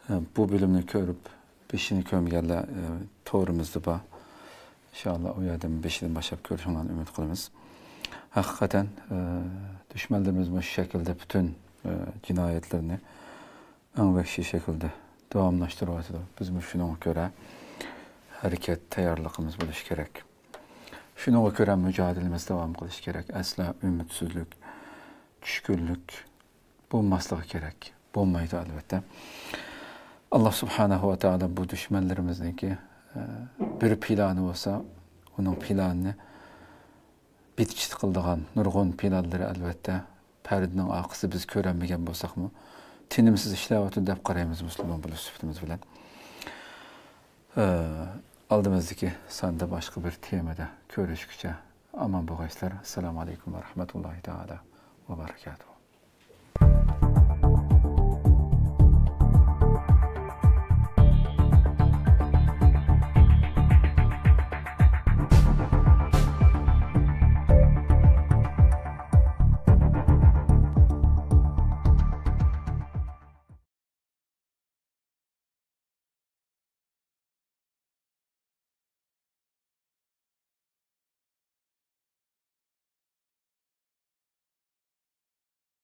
ئە، بۇ بۆلۈمنى كۆرۈپ، بېشىنى كۆرمىگەنلەر، ئە، تورىمىزدا بار. ئىنشائاللا، ئۇ يەردىن بېشىدىن باشلاپ كۆرۈشۈڭلارنى ئۈمىد قىلىمىز. ھەقىقەتەن، ئە، دۈشمەنلىرىمىز مۇشۇ شەكىلدە پۈتۈن، ئە، جىنايەتلىرىنى ئەڭ ۋەھشىي شەكىلدە داۋاملاشتۇرۇۋاتىدۇ. بىزمۇ شۇنىڭغا كۆرە ھەرىكەت تەييارلىقىمىز بولۇشى كېرەك. شۇنىڭغا كۆرە مۇجادىلىمىز داۋام قىلىشى كېرەك. ئەسلا ئۈمىدسىزلىك، چۈشكۈنلۈك بولماسلىقى كېرەك. بولمايدۇ، ئەلۋەتتە. ئاللا سۇبھانەھۇ ۋە تائالا بۇ دۈشمەنلىرىمىزنىڭكى، ئە، بىر پىلانى بولسا، ئۇنىڭ پىلانىنى بىت-چىت قىلىدىغان نۇرغۇن پىلانلىرى، ئەلۋەتتە، پەردىنىڭ ئارقىسى بىز كۆرەلمىگەن بولساقمۇ، تىنىمسىز ئىشلەۋاتىدۇ دەپ قارايمىز مۇسۇلمان بولۇش سۈپىتىمىز بىلەن. ئە، ئالدىمىزدىكى ساندا باشقا بىر تېمىدا كۆرۈشكىچە ئامان بولغايسىلەر. ئەسسالامۇ ئەلەيكۇم ۋە رەھمەتۇللاھى تائالا ۋە بەرىكاتۇھۇ.